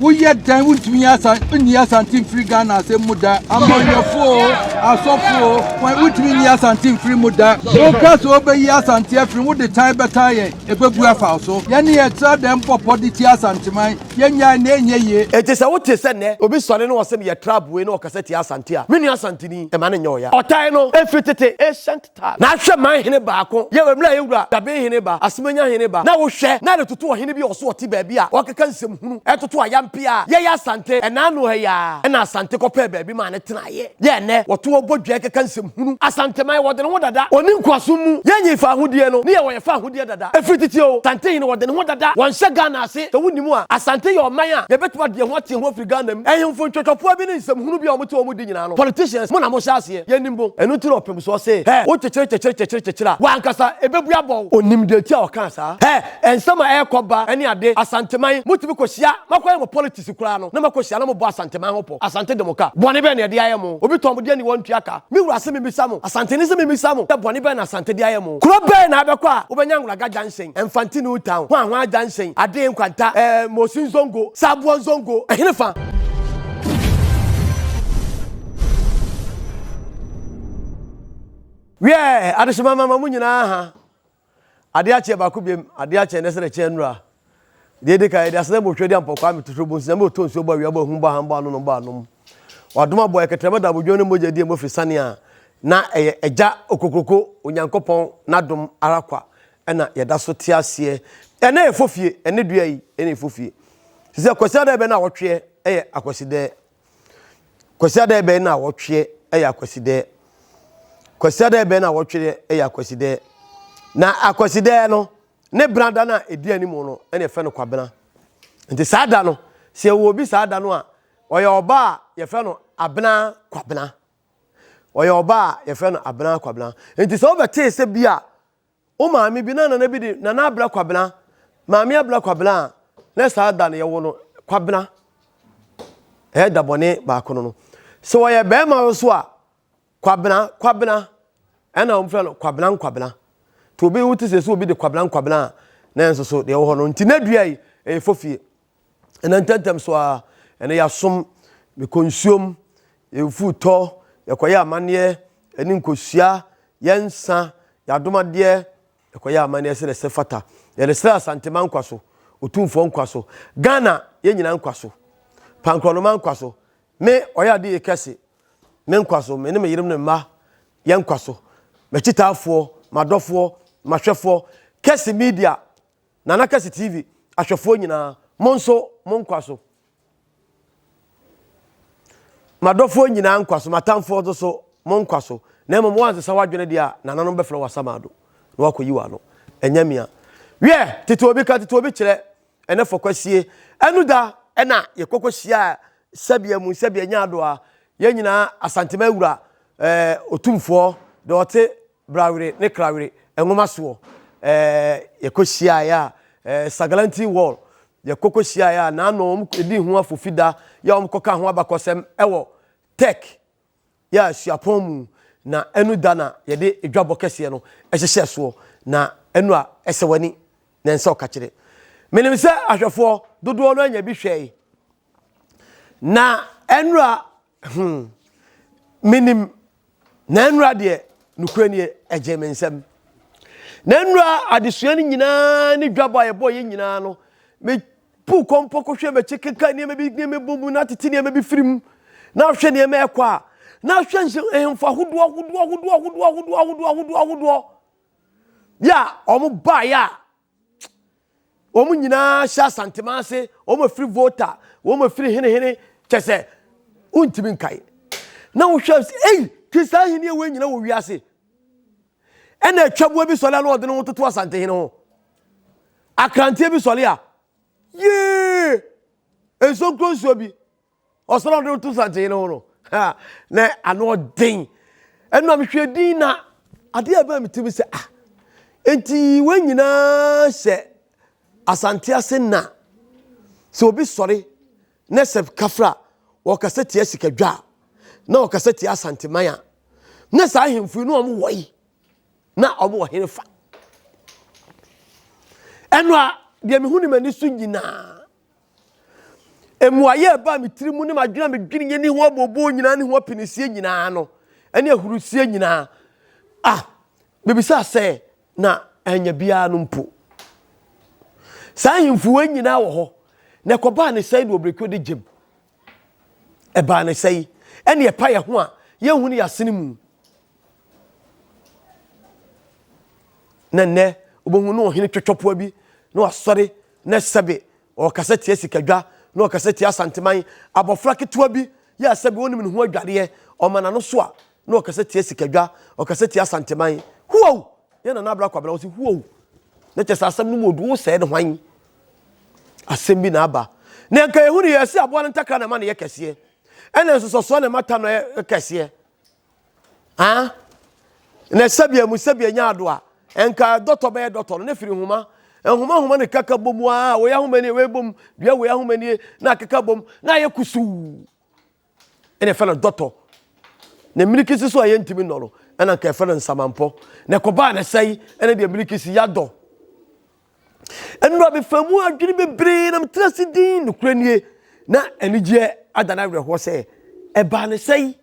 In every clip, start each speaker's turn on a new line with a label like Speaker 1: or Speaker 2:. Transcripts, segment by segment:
Speaker 1: Woyɛ dɛn wontumi nyɛ asa nyi Asante mfiri Ghana asɛm mu da. Amanyɔfoɔ o, asɔfoɔ o, wɔn wontumi nyi Asante mfiri mu da. Woka sɛ wobɛyi Asante afiri mu, wode tan bɛtan yɛn, ɛbɛbu afa wo so. Yɛne yɛtra dɛm bɔ pɔ de tia Asanteman, yɛnnyae na ɛnyɛ yie.
Speaker 2: Enti sɛ wote sɛ nnɛ obi sɔre na ɔse meyɛ tribe wei na ɔkasa tia Asante a, me nua Asanteni, mma no nyɛ ɔya. Ɔtan no firi tete, ancient times. Na hwɛ man hene baako, yɛ wɔ mmerɛ a yɛn wura Daben hene ba, Asemanya hene ba, na wohwɛ na retoto ɔhene bi a ɔso ɔte baabi a ɔrekeka nsɛm hunu ɛtoto ayampe a yɛyɛ Asante, ɛna ano ha yi ara ɛna Asante kɔpɛɛ baabi maa no tenaeɛ, yɛ ɛnɛ wɔto hɔ bɔ dwa keka nsɛm hunu. Asanteman wɔde ne ho dada, ɔnni nkoasom mu, yɛnyee faahodie no ne yɛ wɔyɛ faahodie dada, ɛfiri tete o, Asante hene wɔde ne ho dada, wɔnhyɛ Ghana ase, sɛ wonim a, Asante yɛ ɔman a yɛbɛtumi ade yɛn ho ate yɛn ho afiri Ghana mu, ɛhemfo ntwɔtwɔfoɔ bi ne nsɛm hunu bi a wɔte wɔn di nyinaa no, politicians mo na mohyɛ aseɛ. Yɛnnim bo. Ɛno nti na ɔpem soɔ se, Hɛ! Wo kyekyere kyekyere kyekyere kyekyere a, w'ankasa ɛbɛbu abɔ wo. Ɔnim deɛ nti a ɔkaa saa. Hɛ! Nsɛm a ɛrekɔ ba ne ade, Asanteman, motumi kɔhyia, makɔyɛ mo politics koraa no, na makɔhyia na mobɔ Asanteman ho pɔ. Asante de mo ka. Bɔne bɛn na yɛde ayɛ mo? Obi tɔn mo deɛ ni wɔntua ka. Me wura se memmisa mo, Asanteni se memmisa mo sɛ bɔne bɛn na Asante de ayɛ mo? Kuro bɛn na abɛkɔ a wobɛnya Nwuraga Junction, Mfanti New Town, Hwanhwan Junction, Adee Nkwanta, eh, Mosi Nzongo, Saboɔ Nzongo, ɛhenefa? Wiɛ, adehyema mama mo nyinaa ha. Adeɛ akyeɛ baako biem, adeɛ akyeɛ nɛ sɛ dɛ nnura. Deɛ edi kan, yɛde aseda mu otwa di ampɔkwaa me totoro bonsu nyame otɔ nsuo bɔ awia bɔ ahum bɔ aham bɔ ano nom bɔ anom. Wadom abɔ yɛ kɛtrɛma da abodwo ne mogya di emu firi sane a na ɛyɛ agya okokroko Onyankopɔn n'adom ara kwa ɛna yɛda so te aseɛ. Ɛnɛ yɛ fofie, ɛnɛ dua yi ɛna yɛ fofie. Sɛ kwasi adan bɛ na awɔtweɛ ɛyɛ akwasidɛɛ. Kwasiada ɛbɛn na awɔtweɛ yɛ akwasidɛɛ. Kwasiada ɛbɛn na awɔtweɛ yɛ akwasidɛɛ. Na akwasidɛɛ no, ne bena da no a ɛdi anim no ɛna yɛfrɛ no kwabena. Nti saa da no, sɛ yɛwɔ obi saa da no a, ɔyɛ ɔba a yɛfrɛ no abena kwabena. Ɔyɛ ɔba a yɛfrɛ no abena kwabena. Nti sɛ wobɛtee sɛ bi a Wo maame bi na nana bi de Nana Abra Kwabena, Maame Abra Kwabena a, na saa da no yɛwo no Kwabena. Ɛyɛ da bɔne baako no no. Sɛ wɔyɛ bɛrima nso a, Kwabena, Kwabena, ɛna wɔfrɛ no Kwabena Nkwabena. Nti obi wote sɛ sɛ obi de Kwabena Nkwabena a, na nso so deɛ ɛwɔ hɔ no. Nti na dua yi, ɛyɛ fofie. Ɛna ntɛntɛm so ara, ɛna yɛasom, mekɔ nsuom, yɛmfu tɔ, yɛkɔyɛ amanneɛ, ɛne nkosua, yɛn nsa, yɛadom adeɛ, yɛkɔyɛ amanneɛ sɛdeɛ ɛsɛ fata. Yɛde srɛ Asantema nkwa so, Otumfoɔ nkwa so, Ghana yɛn nyinaa nkwa so, Pankorɔnoma nkwa so, me ɔyɛ adeɛ yɛ kɛse, me nkwa so, me ne me yerem ne mma yɛn nkwa so, m'akyitaafoɔ, m'adɔfoɔ, m'ahwɛfoɔ, Kɛse Media, Nana Kɛse TV ahwɛfoɔ nyinaa, mo nso mo nkwa so. M'adɔfoɔ nyinaa nkwa so, m'atamfoɔ nso so, mo nkwa so. Na mmom woansesa w'adwene deɛ a, nananom bɛfrɛ wo asamando na wɔakɔyi w'ano. Ɛnyɛ mea. Wiɛ, tete obi ka, tete obi kyerɛ, ɛnɛ fɔ kwasie. Ɛno da ɛna yɛkɔkɔ hyiaa sɛbea mu, sɛbea nya adoa, yɛn nyinaa Asantema awura, ɛɛ, Otumfoɔ, deɛ ɔte Brawere ne Krawere nwoma soɔ. Ɛɛ, yɛkɔ hyiaeɛ a, ɛɛ, Sagalanti Wall, yɛkɔ kɔ hyiaeɛ a, n'ano wɔn ɛdi ho afofida, yɛ wɔn kɔka ho abakɔsɛm ɛwɔ Tech, yɛ a suapɔn mu, na ɛno da na yɛde edwabɔ kɛseɛ no ɛhyehyɛ soɔ, na ɛno a ɛsɛ w'ani na ɛnsɛ ɔkakyere. Menim sɛ ahwɛfoɔ dodoɔ no anya bi hwɛe, na ɛno a, hmm, menim Na nnura deɛ, nokorɛ nie, ɛgyee me nsam. Na nnura adesua no nyinaa ne dwabɔ a yɛbɔɔ yɛn nyinaa no, mepuu kɔmpɔ kɔhwɛ m'akyi keka nneɛma bi nneɛma bɔ mu na tete nneɛma bi firi mu na ahwɛ nneɛma ɛkɔ a na ahwɛ nhemfo ahodoɔ ahodoɔ ahodoɔ ahodoɔ ahodoɔ ahodoɔ ahodoɔ ahodoɔ yɛ a wɔn baeɛ a Wɔn nyinaa hyɛ Asantema ase, wɔn afiri Volta, wɔn afiri henehene, kyɛ sɛ wontumi nkae. Na wohwɛ sɛ, ei, twi saa ahenni wei nyina wɔ wiase. Ɛna atwaboa bi sɔre a na ɔde ne ho toto Asantehene ho. Akranteɛ bi sɔre a, yee, nsonkuro nsuo bi. Ɔsɔre ɔde to santene no ho no, ha, na ano ɔden. Ɛno a mehwɛ din na adeɛ a ɛbaa me tirim sɛ ah, enti wɔn nyinaa hyɛ Asante ase na sɛ obi sɔre na sɛ kafra wɔkasa tia sikadwa a na wɔkasa tia Asanteman a na saa ahemfo yi na wɔn wɔ yi na wɔn wɔ hene fa. Ɛno a deɛ mehu ne m'ani so nyinaa. Mmuaeɛ a ɛbaa me tiri mu ne m'adwene a medweneeɛ ne ho abooboo nyinaa ne ho apinisie nyinaa no, ɛne ahurusie nyinaa. Ah, mebisaa sɛ, na ɛnyɛ biara no mpo. Saa ahemfo wei nyinaa wɔ hɔ, na ɛkɔbaa ne sɛe na ɔbrɛkuo de gyem. Ɛbaa ne sɛe, ɛne ɛpa yɛ ho a yɛnhunu yɛ asene mu. Na nnɛ, wobɛhu ne ɔhene twɔtwɔpoa bi na wasɔre na sɛbe ɔrekasa tia sikadwa na ɔrekasa tia Asanteman. Abɔfra ketewa bi yɛ a sɛbe ɔnim ne ho adwareɛ, ɔma n'ano so a na ɔkasa tia sikadwa, ɔkasa tia Asanteman. Huow! Yɛn Nana Abra Kwabena ɔse huow! Na kyerɛ sɛ asɛm no mu odu, wosɛe no hwan? Asɛm bi na aba. Na nka yɛhu no yɛse aboa no ntakra na ɛma no yɛ kɛseɛ. Ɛna nsosɔsoɔ na ɛma ta no yɛ kɛseɛ. Ah, na sɛbea mu sɛbea nya ado a, nka dɔtɔ bɛyɛ dɔtɔ no, ne firi nhoma. Nhoma nhoma ne kaka bom a, wei ahoma nie, wei bom, dua wei ahoma nie, na akeka bom, na ayɛ kusuu. Ɛna ɛfɛ no dɔtɔ. Na mmirikisi so a yɛntumi nnɔ no, ɛna nka ɛfɛ no nsamanpɔ. Na ɛkɔbaa ne sɛe, ɛna deɛ mmirikisi yɛadɔ. Nnora mefa mu adwene bebree na metra ase din nokorɛ nie na anigyeɛ ada no awerɛhoɔ sɛ ɛbaa ne sɛe.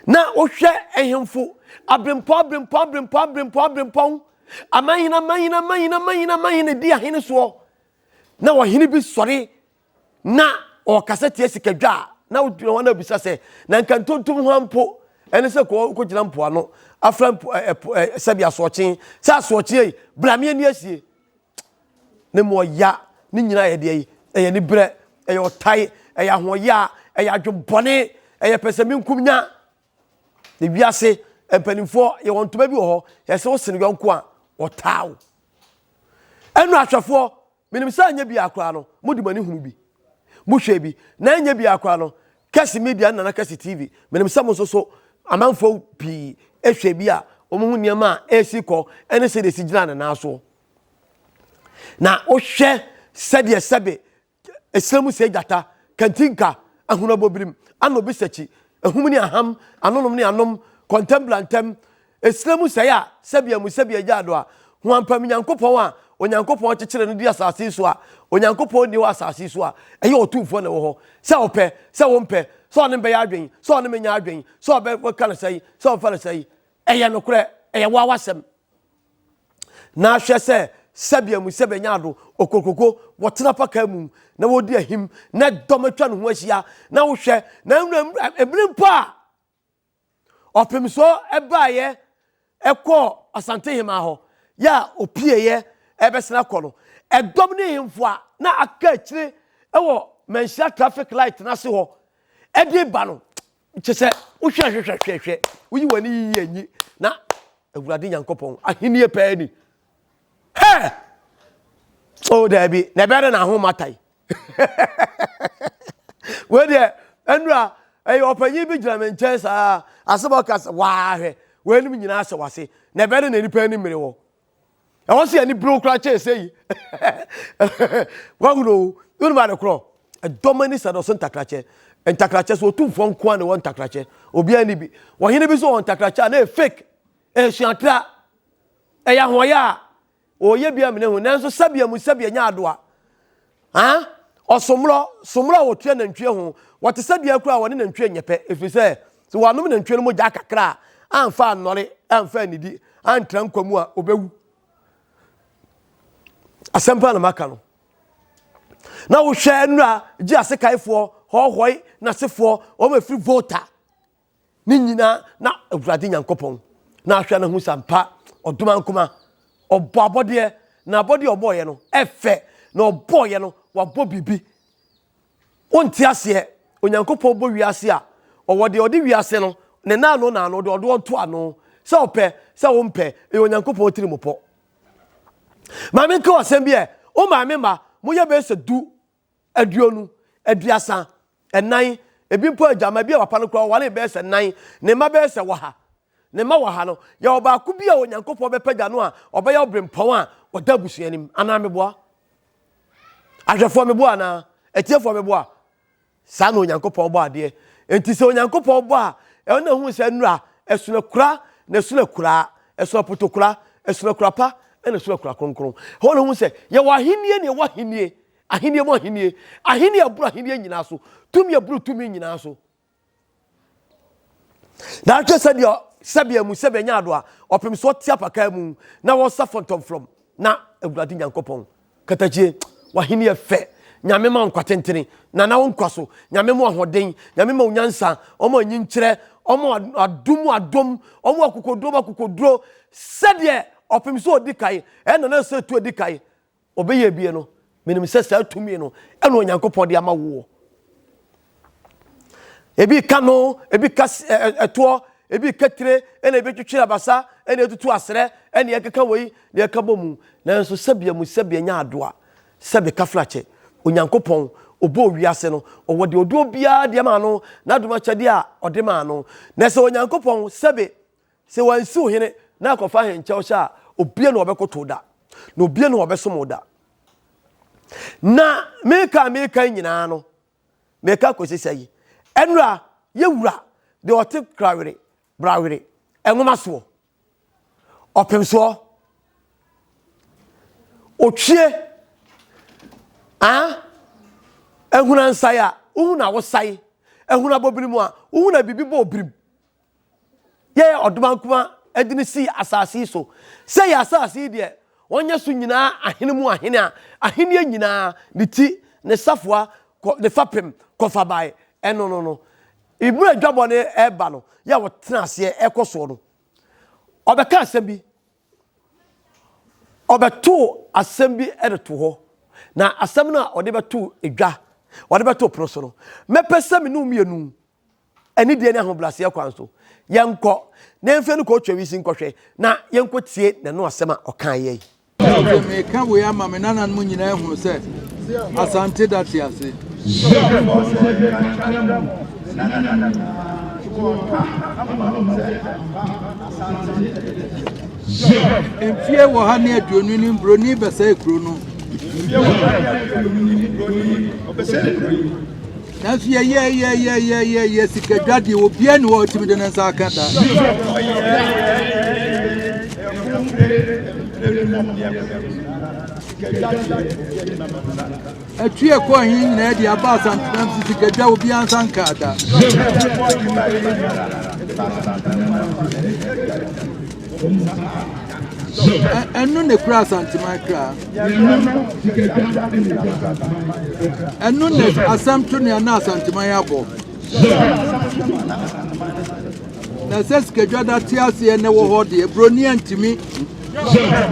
Speaker 2: Na wohwɛ ahemfo abrempɔn abrempɔn abrempɔn abrempɔn abrempɔn amanhene amanhene amanhene amanhene amanhene di ahene soɔ na ɔhene bi sɔre na ɔkasa tia sikadwa a na wogyina hɔ na abisa sɛ na nka ntontom ho mpo ɛne sɛ kɔ kɔgyina mpoano afra mpo ɛ ɛ sɛbi asoɔkye sɛ asoɔkye yi bra me ani asie Ne mu ɔya ne nyinaa yɛ deɛ yi, ɛyɛ aniberɛ, ɛyɛ ɔtae, ɛyɛ ahoɔyaa, ɛyɛ adwembɔne, ɛyɛ pɛsɛmenkomenya. Na wiase mpanimfoɔ yɛwɔ ntoma bi wɔ hɔ, yɛsɛ wo sene yɔnko a ɔtaa wo. Ɛnu ahwɛfoɔ, menim sɛ anyɛ biara koraa no, mode mo ani hunu bi, mohwɛ bi, na anyɛ biara koraa no, Kɛse Media ne Nana Kɛse TV, menim sɛ mo nso so amanfoɔ pii hwɛ bi a wɔn ho nneɛma a ɛresi kɔ ne sɛdeɛ ɛsi gyina ne nan soɔ. Na wohwɛ sɛdeɛ sɛbe ɛsrɛ mu sɛ gyata, kantinka, ahunabɔbirim, ano bisakyi, ahum ne aham, anonom ne anom, kɔntɛm blantɛm, ɛsrɛ mu sɛe a sɛbe amu sɛbe agya ado a, ho ampam Nyankopɔn a Onyankopɔn kyekyere no di asase yi so a, Onyankopɔn nni hɔ asase yi so a, ɛyɛ Otumfoɔ na ɛwɔ hɔ. Sɛ ɔpɛ, sɛ wompɛ, sɛ ɔne me bɛyɛ adwen, sɛ ɔne me nyɛ adwen, sɛ ɔbɛka no sɛe, sɛ ɔmfa no sɛe, ɛyɛ nokorɛ, ɛyɛ woa w'asɛm. Na hwɛ sɛ sɛbea mu sɛbea nya ado, okokroko, wɔtena paka mu, na wɔdi ahim, na dɔm atwa ne ho ahyia, na wohwɛ, na mmere mpo a ɔpemsoɔ baeɛ ɛkɔɔ Asantehemaa hɔ, yɛ a ɔpieeɛ ɛbɛsena kɔ no, ɛdɔm ne hemfo a na aka akyire wɔ Manhyia traffic light no ase hɔ ɛde ba no, kyɛ sɛ wohwɛ hwehwɛ hwɛ hwɛ woyi w'ani yiyi anyi na Awurade Nyankopɔn ahennie pɛɛ ni. Hɛ! Oh, daabi, na ɛbɛyɛ dɛ na ahoma tae. Wei deɛ, ɛnura, ɛyɛ ɔpanyin bi gyina me nkyɛn saa, asɛm a ɔka sɛ, waa hwɛ, wei anim nyinaa hyɛ wase, na ɛbɛyɛ dɛ na nipa anim mmere wɔ. Ɛwɔ sɛ yɛne bere koraa kyɛn sɛ yi. Wahunu o, wonim ade korɔ, ɛdɔm ani sɛ dɔso ntakrakyɛ. Ntakrakyɛ so otumfoɔ nko ara na ɛwɔ ntakrakyɛ. Obiara ni bi. Ɔhene bi so wɔ ntakrakyɛ a na ɛyɛ fake, ɛyɛ suatra, ɛyɛ ahoɔyɛ a ɔyɛ bi amene ho nanso sɛbea mu sɛbea nya adoa. Ha? Ɔsomorɔ, somorɔ a wɔtua nantwie ho. Wɔte sɛ dua kura a wɔne nantwie nyɛ pɛ, ɛfiri sɛ sɛ wɔanom nantwie no mogya kakra a, amfa annɔre, amfa annidi, antra nkwa mu a, ɔbɛwu. Asɛm paa na maka no. Na wohwɛ nnura gye asekaefoɔ, hɔhɔe, n'asefoɔ, wɔn afiri Volta. Ne nyinaa na Awurade Nyankopɔn na ahwɛ no ho sɛ ampa ɔdomankoma ɔbɔ abɔdeɛ na abɔdeɛ ɔbɔɔyɛ no ɛfɛ na ɔbɔɔyɛ no wabɔ biribi wonte aseɛ Onyankopɔn bɔ wiase a ɔwɔ deɛ ɔde wiase no ne naano naano deɛ ɔde ɔto ano sɛ ɔpɛ sɛ wompɛ ɛyɛ Onyankopɔn tiri mu pɔ maame nka asɛm bi ɛ wo maame ma moyɛ bɛyɛ sɛ du 20, 30, nnan, ebi mpo agyama, ebi a papa no koraa ɔwaree bɛyɛ sɛ nnan, ne mma bɛyɛ sɛ wɔha. Ne mma wɔha no, yɛwɔ baako bi a Onyankopɔn bɛpagya no a ɔbɛyɛ ɔberempɔn a ɔda abusua anim. Anaa meboa? Ahwɛfoɔ meboa anaa? Atiefoɔ meboa? Saa na Onyankopɔn bɔ adeɛ. Enti sɛ Onyankopɔn bɔ a, ɛno na ɛhu sɛ nnura, ɛsono akura na ɛsono akuraa, ɛsono apotokura, ɛsono akura pa, ɛna ɛsono akura kronkron. Ɛhɔ na ɛhu sɛ yɛwɔ ahennie na yɛwɔ ahennie. Ahennie mu ahennie, ahennie a ɛboro ahennie nyinaa so, tumi a ɛboro tumi nyinaa so. Na ahwɛ sɛdeɛ sɛbea mu sɛbea nya ado a ɔpem so ɔte apakaa mu na wɔsa fɔntɔmfrɔm na Awurade Nyankopɔn katakyie w'ahenni yɛ fɛ Nyame ma nkwa tentene na na wo nkwa so Nyame ma ahoɔden Nyame ma onyansa ɔma anyinkyerɛ ɔma adom mu adom ɔma akokoduro mu akokoduro sɛdeɛ ɔpem so ɔdi kae ɛna na sɛ tu adi kae Ɔbɛyɛ bie no, menim sɛ saa tumi no ɛna Onyankopɔn de ama woɔ. Ebi ka no, ebi ka ɛtoɔ, ebi ka tire, ɛna ebi twitwiri abasa, ɛna etutu asrɛ, ɛna ɛkeka wei, na ɛka bɔ mu. Nanso sɛbea mu sɛbea nya adoa, sɛbe kafrakyɛ. Onyankopɔn, ɔbɔɔ wiase no, ɔwɔ deɛ ɔde obiara deɛ maa no, n'adom akyɛdeɛ a ɔde maa no. Na sɛ Onyankopɔn, sɛbe Sɛ wansi wo hene na akɔfa ahenkyɛw hyɛ a, obia na ɔbɛkotow da, na obia na ɔbɛsom wo da. Na meka a meka nyinaa no, meka kɔsi sɛ yi, ɛnora yɛ wura deɛ ɔte krawere, brawere, nwoma soɔ, ɔpem soɔ, otwie, ah, ehuna nsae a, wohu na wosae, ehuna bɔbiri mu a, wohu na biribi bɔ obirim. Yɛyɛ ɔdomankoma de no sii asase yi so sɛ yɛn asase yi deɛ wɔnyɛ so nyinaa ahene mu ahene a ahennie nyinaa ne ti ne safoa kɔ ne fapem kɔfabae ɛno no no mmerɛ adwabɔ no ɛreba no yɛ a wɔtena aseɛ ɛkɔ soɔ no ɔbɛka asɛm bi ɔbɛtoo asɛm bi de to hɔ na asɛm no a ɔde bɛto dwa ɔde bɛto pono so no mɛpɛ sɛ me ne mmienu anidie ne ahobrɛaseɛ kwan so. Yɛnkɔ na yɛmfa no kɔ Twawisi nkɔhwɛ na yɛnkɔtie n'ano asɛm a ɔkaeɛ yi.
Speaker 1: Sɛ meka wei ama me nananom nyinaa ahunu sɛ Asante da te ase. Mfie wɔ ha ne aduonu ni broni bɛsɛe kuro no. Nanso yɛyɛɛyɛyɛyɛyɛ sikadwa deɛ obiara ni hɔ a ɔtumi de ne nsa aka da. Atwi ɛkɔ ahe nyinaa de aba Asanteman so sikadwa obiara nsa nkaa da. Ɛno na ekura Asanteman kra. Ɛno na asɛm to nea na Asanteman abɔ. Na sɛ sikadwa da te aseɛ na ɛwɔ hɔ deɛ, buroni antumi.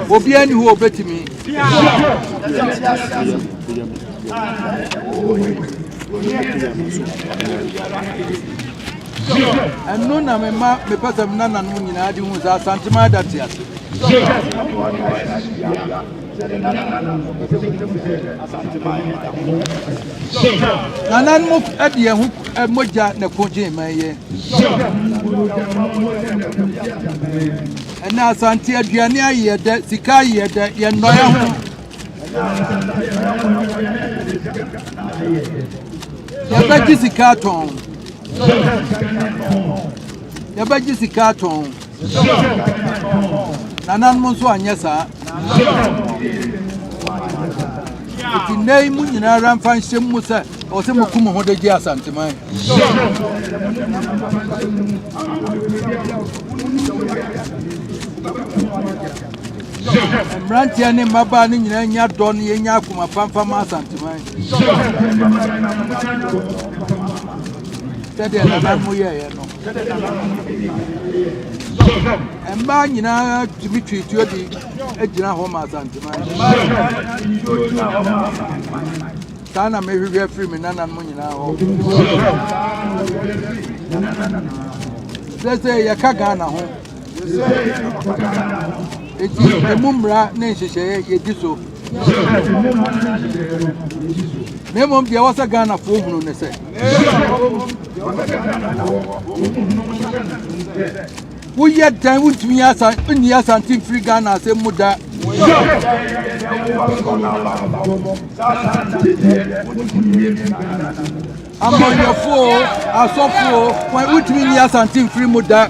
Speaker 1: Obiara nni hɔ a obetumi. Ɛno na mema mepɛ sɛ me nananom nyinaa de hu sɛ Asanteman da te ase. Nananom de yɛn ho mogya na ɛko gyee man yɛ. Ɛnɛ Asante aduane ayɛ dɛ, sika ayɛ dɛ, yɛn nnɔɛ ho. Yɛbɛgye sika atɔn. Yɛbɛgye sika atɔn. Nananom nso anyɛ saa. Eti nnɛ yi mu nyinaa ara mfa nhyɛ mu sɛ ɔwɔ sɛ mukum ho de gye Asanteman. Mmeranteɛ ne mmabaa no nyinaa nya dɔ no yɛnya akoma pampa ma Asanteman. Sɛdeɛ nananom yɛeɛ no. Mmaa nyinaa tumi twe tuo de gyina hɔ ma Asanteman. Saa na mehwehwɛ afiri me nananom nyinaa hɔ. Sɛ yɛka Ghana ho. Enti emu mmara ne nhyehyɛeɛ yɛdi so. Na mmom deɛ ɛwɔ sɛ Ghanafoɔ hunu ne sɛ woyɛ dɛn wontumi asa nni Asante mfiri Ghana asɛm mu da. Amanyɔfoɔ o, asɔfoɔ o, wɔn wontumi nyi Asante mfiri mu da.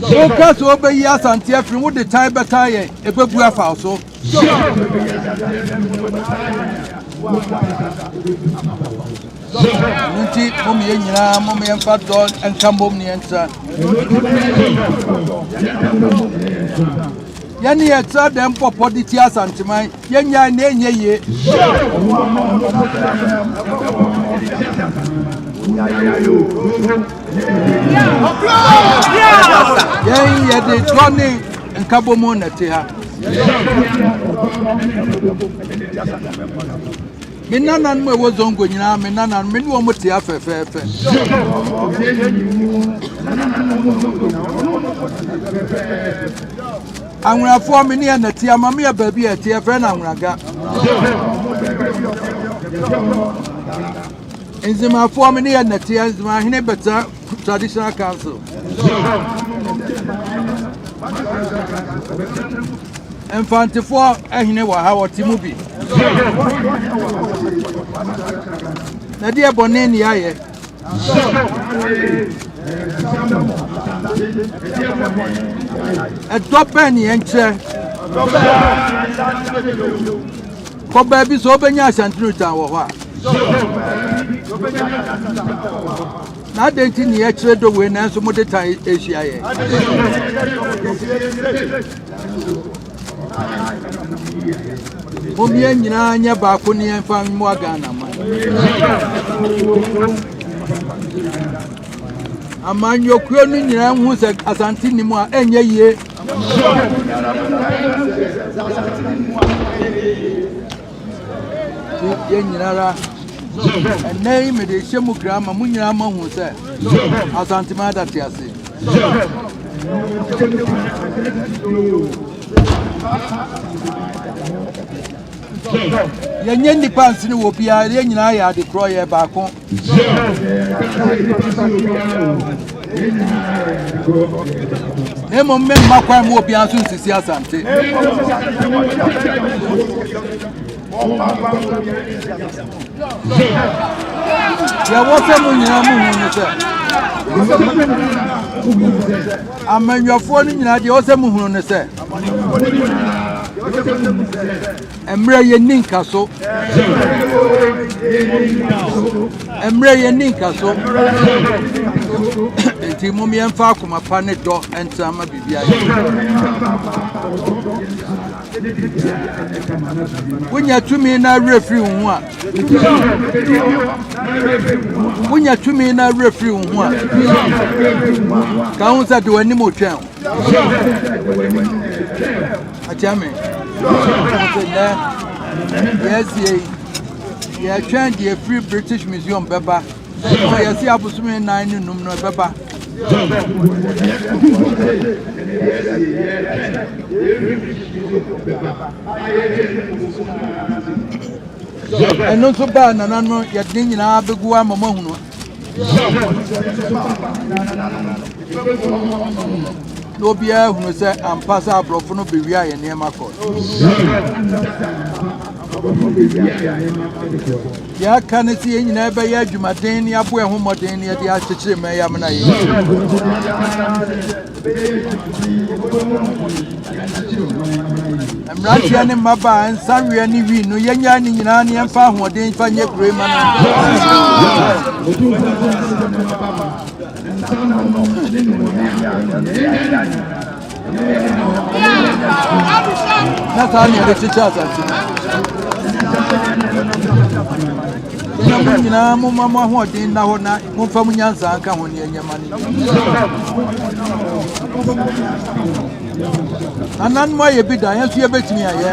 Speaker 1: Woka sɛ wobɛyi Asante afiri mu, wode tan bɛtan yɛn, ɛbɛbu afa wo so. Ɛno nti, mom yɛn nyinaa, mom yɛmfa dɔ nka mbom ne yɛntra. Yɛne yɛtra dɛm bɔ pɔ de tia Asanteman, yɛnnyae na ɛnyɛ yie. Yɛn yɛde dɔ ne nkabom na ɛte ha. Me nananom a ɛwɔ Zongo nyinaa, me nananom, me ne wɔn te ha fɛfɛɛfɛ. Anwonafoɔ, me ne yɛn na ɛte ama me yɛ baabi a ɛte, yɛfrɛ no Anwonaga. Nzemafoɔ, me ne yɛn na ɛte, Nzemahene bɛtena Traditional Council. Mfantefoɔ hene wɔ ha, wɔte mu bi. Na deɛ bɔne ne yɛayɛ. Ɛdɔ bɛn ne yɛnkyerɛ? Kɔ baabi sɛ wobɛnya Ashanti-Newtown wɔ hɔ a. Na adɛn nti ne yɛkyerɛ dɔ wei nanso mode tan ahyia yɛn? Mom yɛn nyinaa nyɛ baako ne yɛmfa mmoa Ghana man. Amanyɔkuo no nyinaa hu sɛ Asante nni mu a ɛnyɛ yie. Nti yɛn nyinara ɛnnɛ yi mede hyɛ mu kra ma mo nyinaa moahu sɛ Asanteman da te ase. Yɛnyɛ nnipa nsene wɔ biara, yɛn nyinaa yɛ ade korɔ, yɛ baako. Na mmom memma kwan mu obiara nso nsisi Asante. Deɛ ɛwɔ sɛ mo nyinaa mo hu ne sɛ amanyɔfoɔ no nyinaa deɛ ɛwɔ sɛ mo hunu ne sɛ mmerɛ yɛnni nka so mmerɛ yɛnni nka so nti mom yɛmfa akoma pa ne dɔ ntena ma biribi ayɛ. Wonya tumi na werɛ firi wo ho a. Wonya tumi na werɛ firi wo ho a. Ka ho sɛ de w'anim retwɛn wo. Akyɛ me. Sɛ nnɛ yɛasie yi, yɛtwɛn deɛ firi British Museum bɛba. Na yɛsi abosome nnan ne num no ɛbɛba. Ɛno nso baa nananom yɛde ne nyinaa bɛgu ama mo ahunu. Na obiara hunu sɛ ampa sɛ aborɔfo no bewia yɛn nneɛma kɔ. Deɛ aka ne sɛ yɛn nyinaa bɛyɛ adwumaden ne abɔ yɛn ho mmɔden ne yɛde akyekyere mmɛn yi amena yɛn. Mmeranteɛ ne mmabaa nsaweɛ ne wii no yɛnyaa ne nyinaa ne yɛmfa ahoɔden mfa nyɛ kuro yi ma no. Na saa ne yɛde kyekyɛ asase no. Na mo nyinaa momma mo ahoɔden nna hɔ na momfa mo nyansa nka ho ne ɛnyɛ ma no. Nananom ayɛ bi da, yɛn nso yɛbɛtumi ayɛ.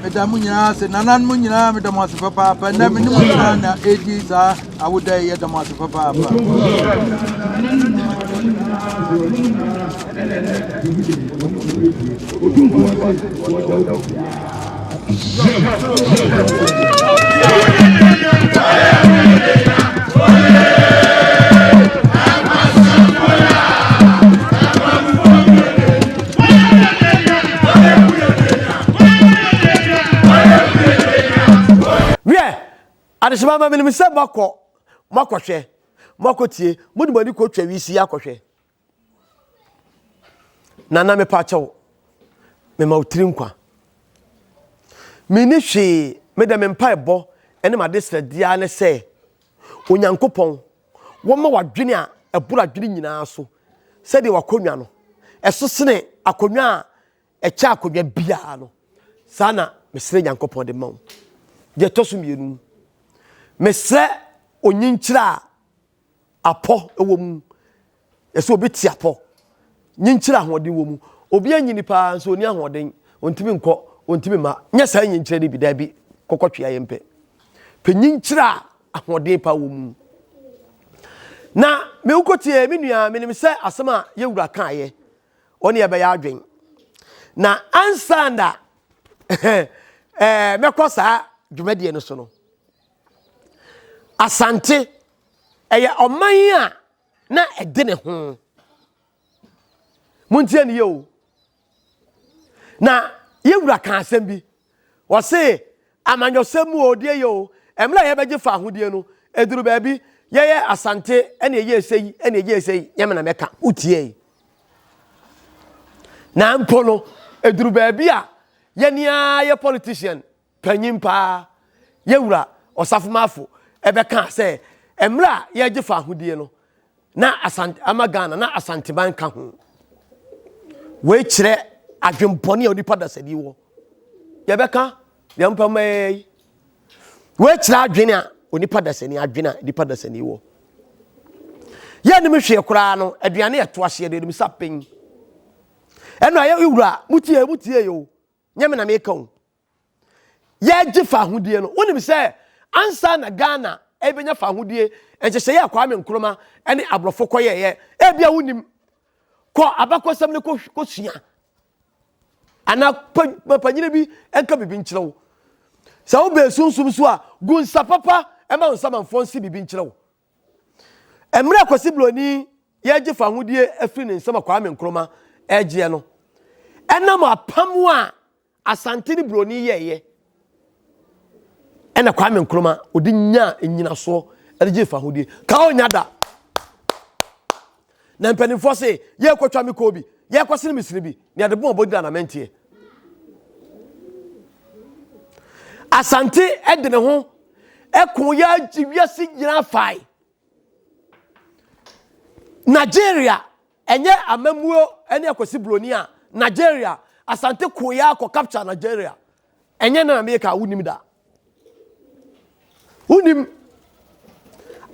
Speaker 1: Meda mo nyinaa ase, nananom nyinaa meda mo ase papaapa. Nnɛ me ne mo nyinaa na ɛdi saa Awoda yi yɛda mo ase papaapa.
Speaker 2: Wiɛ, Adehyema ma menim sɛ moakɔ, moakɔhwɛ, Moakɔtie, mode mo ani kɔtwa wisi akɔhwɛ. Nana mepa kyɛw, mema wo tiri nkwa. Menni hwee, me dɛ me mpaebɔ ne m'adesrɛdeɛ ara ne sɛ Onyankopɔn wɔma w'adwene a ɛboro adwene nyinaa so sɛdeɛ w'akonnwa no ɛso sene akonnwa a ɛkyɛ akonnwa biara no. Saa na mesrɛ Nyankopɔn de ma wo. Deɛ ɛtɔ so mmienu, mesrɛ onyinkyerɛ a apɔ wɔ mu. Yɛsɛ obi te apɔ. Nyinkyerɛ ahoɔden wɔ mu. Obi anyini paa nso ɔni ahoɔden, ɔntumi nkɔ, ɔntumi mma. Nyɛ saa nyinkyerɛ no bi, daabi, kɔkɔtwea yɛn pɛ. Pɛ nyinkyerɛ a ahoɔden paa wɔ mu. Na me wokɔtie me nua, menim sɛ asɛm a yɛwura kaeɛ, ɔne yɛbɛyɛ adwen. Na ansa na ɛɛ mɛkɔ saa dwumadie no so no, Asante ɛyɛ ɔman a na ɛde ne ho. Montie ne yie o. Na yɛwura ka asɛm bi. Wɔse amanyɔsɛm mu o deɛ yɛ o, mmerɛ a yɛbɛgye fa ahodie no, ɛduru baabi yɛyɛ Asante ɛne ɛyɛ ɛsɛ yi ɛne ɛyɛ ɛsɛ yi, nyɛ me na mɛka, wotie. Na mpo no, ɛduru baabi a yɛne ara yɛ politician panyin paa, yɛn wura Ɔsafo Marfo bɛkaa sɛ mmerɛ a yɛregye fahodie no, na Asante, ama Ghana, na Asanteman ka ho. Wei kyerɛ adwempɔne a onipa dasani wɔ. Yɛbɛka deɛ mpɛ mma yɛyɛ yi. Wei kyerɛ adwene a onipa dasani, adwene a nipa dasani wɔ. Yɛnnim hwee koraa no, aduane a ɛto aseɛ deɛ, yɛnim sɛ apen. Ɛno a yɛ wura, mutie, mutie o. Nyɛ me na meka o. Yɛgye fahodie no, wonim sɛ ansa na Ghana ɛbɛnya fahodie, nhyehyɛeɛ a Kwame Nkrumah ne aborɔfo kɔyɛeɛ, ebia wonim. Kɔ abakɔsɛm no kɔsua. Anaa panyini bi nka biribi nkyerɛ wo. Sɛ wobɛɛ sunsum so a, gu nsa papa ma wo nsamanfoɔ nse biribi nkyerɛ wo. Mmerɛ a Kwasi Broni yɛregye fahodie afiri ne nsam a Kwame Nkrumah regyeɛ no, ɛnam apam a Asante ne Broni yɛeɛ ɛna Kwame Nkrumah ɔde nyaa nnyinasoɔ de gyee fahodie. Ka ɔnya da. Na mpanimfoɔ se yɛrekɔtwa me kɔɔ bi, yɛrekɔsene me sene bi, na yɛde bɔn bɔdira na menteɛ. Asante de ne ho ɛko yɛ agye wiase nyinaa fae. Nigeria ɛnyɛ amammuo ne akwasi buroni a Nigeria Asante ko yɛ akɔ capture Nigeria. Ɛnyɛ na meka wonim da. Wonim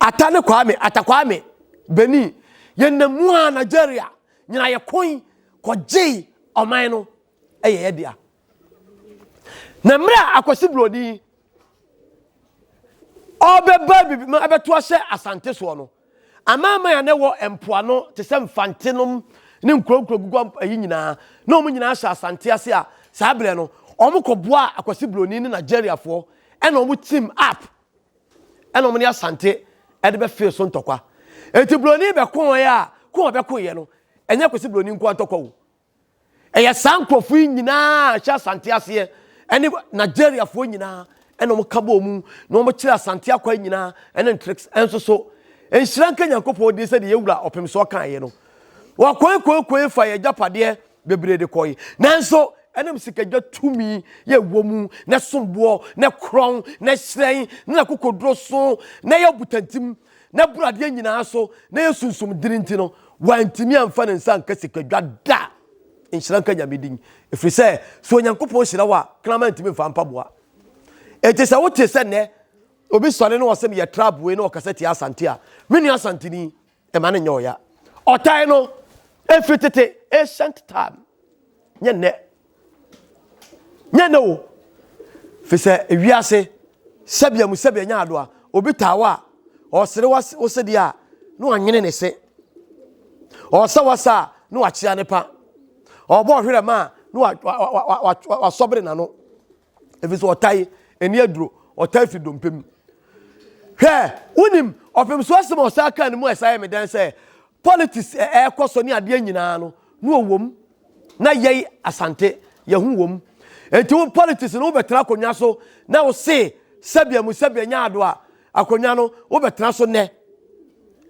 Speaker 2: Ata ne Kwame, Ata Kwame, Benin. Yɛnam mu a Nigeria nyina yɛ koe kɔgyee ɔman no ɛyɛ yɛ dea. Na mmerɛ a Akwasi Buroni ɔrebɛba bibi ma ɛbɛto ahyɛ Asante soɔ no, amanaman a na ɛwɔ mpoano te sɛ Mfante nom ne nkuronkuro gugu ayi nyinaa, na wɔn nyinaa hyɛ Asante ase a saa berɛ no wɔn kɔboa Akwasi Buroni ne Nigeriafoɔ ɛna wɔn team up ɛna wɔn ne Asante ɛde bɛfee so ntɔkwa. Eti Buroni bɛkoeɛ a, ko a ɔbɛkoeɛ no, ɛnyɛ Akwasi Buroni nko ara ntɔkwa o. Ɛyɛ saa nkurɔfoɔ yi nyinaa a ɛhyɛ Asante aseɛ ɛne Nigeriafoɔ nyinaa ɛna wɔn ka bɔɔ mu na wɔn kyerɛ Asante akwan nyinaa ɛne ntricks ɛnso so. Nhyira nka Nyankopɔn din sɛdeɛ yɛn wura Ɔpemsoɔ kaeɛ no. Wɔkoe koe koe fa yɛn agyapadeɛ bebree de kɔe. Nanso ɛnam sikadwa tumi yɛ wɔ mu na ɛsom boɔ na ɛkorɔn na ɛhyerɛn na n'akokoduro so na ɛyɛ ɔbotantim na ɛboro adeɛ nyinaa so na ɛyɛ sunsum dene nti no, Wantumi amfa ne nsa anka sikadwa da. Nhyira nka Nyame din. Ɛfiri sɛ, sɛ Onyankopɔn hyira wo a, kraman ntumi mfa mpaboa. Enti sɛ wote sɛ nnɛ obi sɔre na ɔsɛ meyɛ tribe wei na ɔkasa tia Asante a, me nua Asanteni, ɛma no nyɛ ɔya. Ɔtan no, ɛfiri tete, ancient time, nyɛ nnɛ. Nyɛ nnɛ o. Fi sɛ ewiase sɛbea mu sɛbea nya adoa, obi taa wo a, ɔsere wo sedeɛ a, na wanyene ne se. Ɔsɛ wasa a, na wakyea ne pa. Ɔbɔ ɔhwerɛ ma a, na wasɔbere n'ano. Ɛfiri sɛ ɔtae, ɛni aduro, ɔtae firi dompe mu. Hwɛ, wonim, ɔpem so asɛm a ɔsan kaa ne mu a ɛsan yɛ me dɛn sɛ, politics ɛrekɔ so ne adeɛ nyinaa no, na ɔwɔ mu. Na yɛn Asante, yɛn ho wɔ mu. Enti wo politics no wobɛtena akonnwa so na wo se sɛbea mu sɛbea nya ado a, akonnwa no wobɛtena so nnɛ.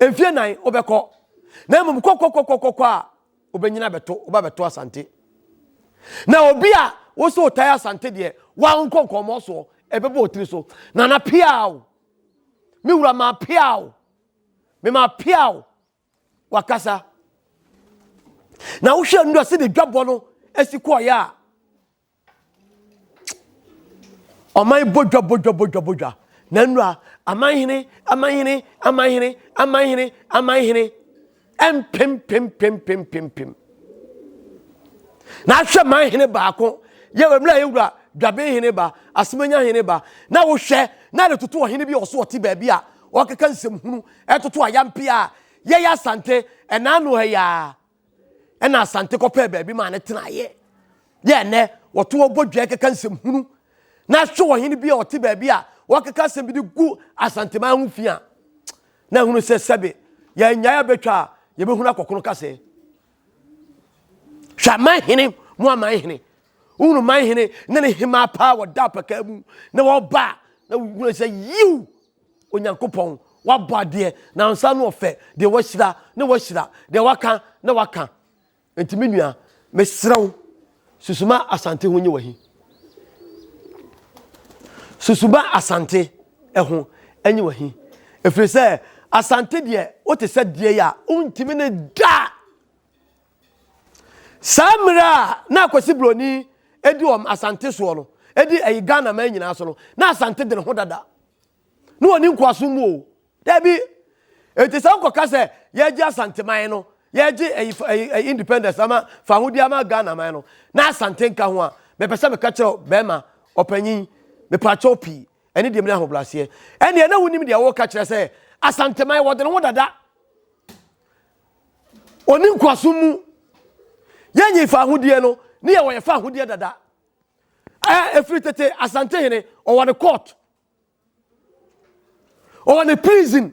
Speaker 2: Mfie nan wobɛkɔ. Na mmom kɔkɔkɔkɔkɔ a wobɛnyina bɛto woba bɛto Asante. Na obi a wo sɛ wotae Asante deɛ wa nkɔ nkɔmmɔ soɔ ɛbɛbɔ otiri so. Nana piaw. Me wura ma piaw. Me ma piaw. Wakasa. Na wohwɛ nnura sɛ de dwabɔ no asi kɔɔyɛ a Ɔman bɔ dwa bɔ dwa bɔ dwa bɔ dwa. Na nnura amanhene amanhene amanhene amanhene amanhene mpem pem pem pem pem pem. Na ahwɛ manhene baako yɛ mmerɛ a yɛwura dwaben hene ba asemanya hene ba na wohwɛ na de toto ɔhene bi a ɔso ɔte baabi a ɔkeka nsɛm hunu ɛtoto ayampe a yɛyɛ asante ɛnaa no ha yi Ɛna Asante kɔpɛɛ baabi maa no tenaeɛ. Yɛ ɛnɛ wɔto wɔbɔ dwa keka nsɛm hunu na ahwɛ ɔhene bi a ɔte baabi a wɔkeka asɛm bi de gu Asanteman ho fi a na ahunu sɛ sɛbe yɛnnyae abɛtwa a yɛbɛhunu akɔkono kasɛɛ. Hwɛ aman hene mu aman hene wohunu man hene ne ne hemaa paa wɔda apakaa mu na wɔba a na wohunu sɛ yiw Onyankopɔn, wabɔ adeɛ, na nsa ano ɔfɛ, deɛ wahyira na wahyira, deɛ waka na waka. Nti me nua, mesrɛ wo, susuma Asante ho nye wahi. Susuma Asante ho nye wahi. Ɛfiri sɛ, Asante deɛ, wote sɛ deɛ yi a, wontumi ne da. Saa mmerɛ a na Akwasi Broni di wɔn Asante soɔ no, di ɛyi Ghana man nyinaa so no, na Asante de ne ho dada. Na wɔni nkoasom mu o. Dabi. Enti sɛ wokɔka sɛ yɛregye Asanteman no, yɛregye ɛyi ɛyi ɛyi independence ama fahodie ama Ghana man no, na Asante nka ho a, mepɛ sɛ meka kyerɛ wo bɛrima, ɔpanyin, mepaakyɛw pii, ɛne deɛ mene ahobrɛaseɛ. Ɛnneɛ na wonim deɛ woreka kyerɛ sɛ Asanteman wɔde ne ho dada. Ɔni nkoasom mu. Yɛnyi fahodie no, ne yɛwɔ yɛ fahodie dada. Ɛ ɛfiri tete Asantehene ɔwɔ ne court. Ɔwɔ ne prison.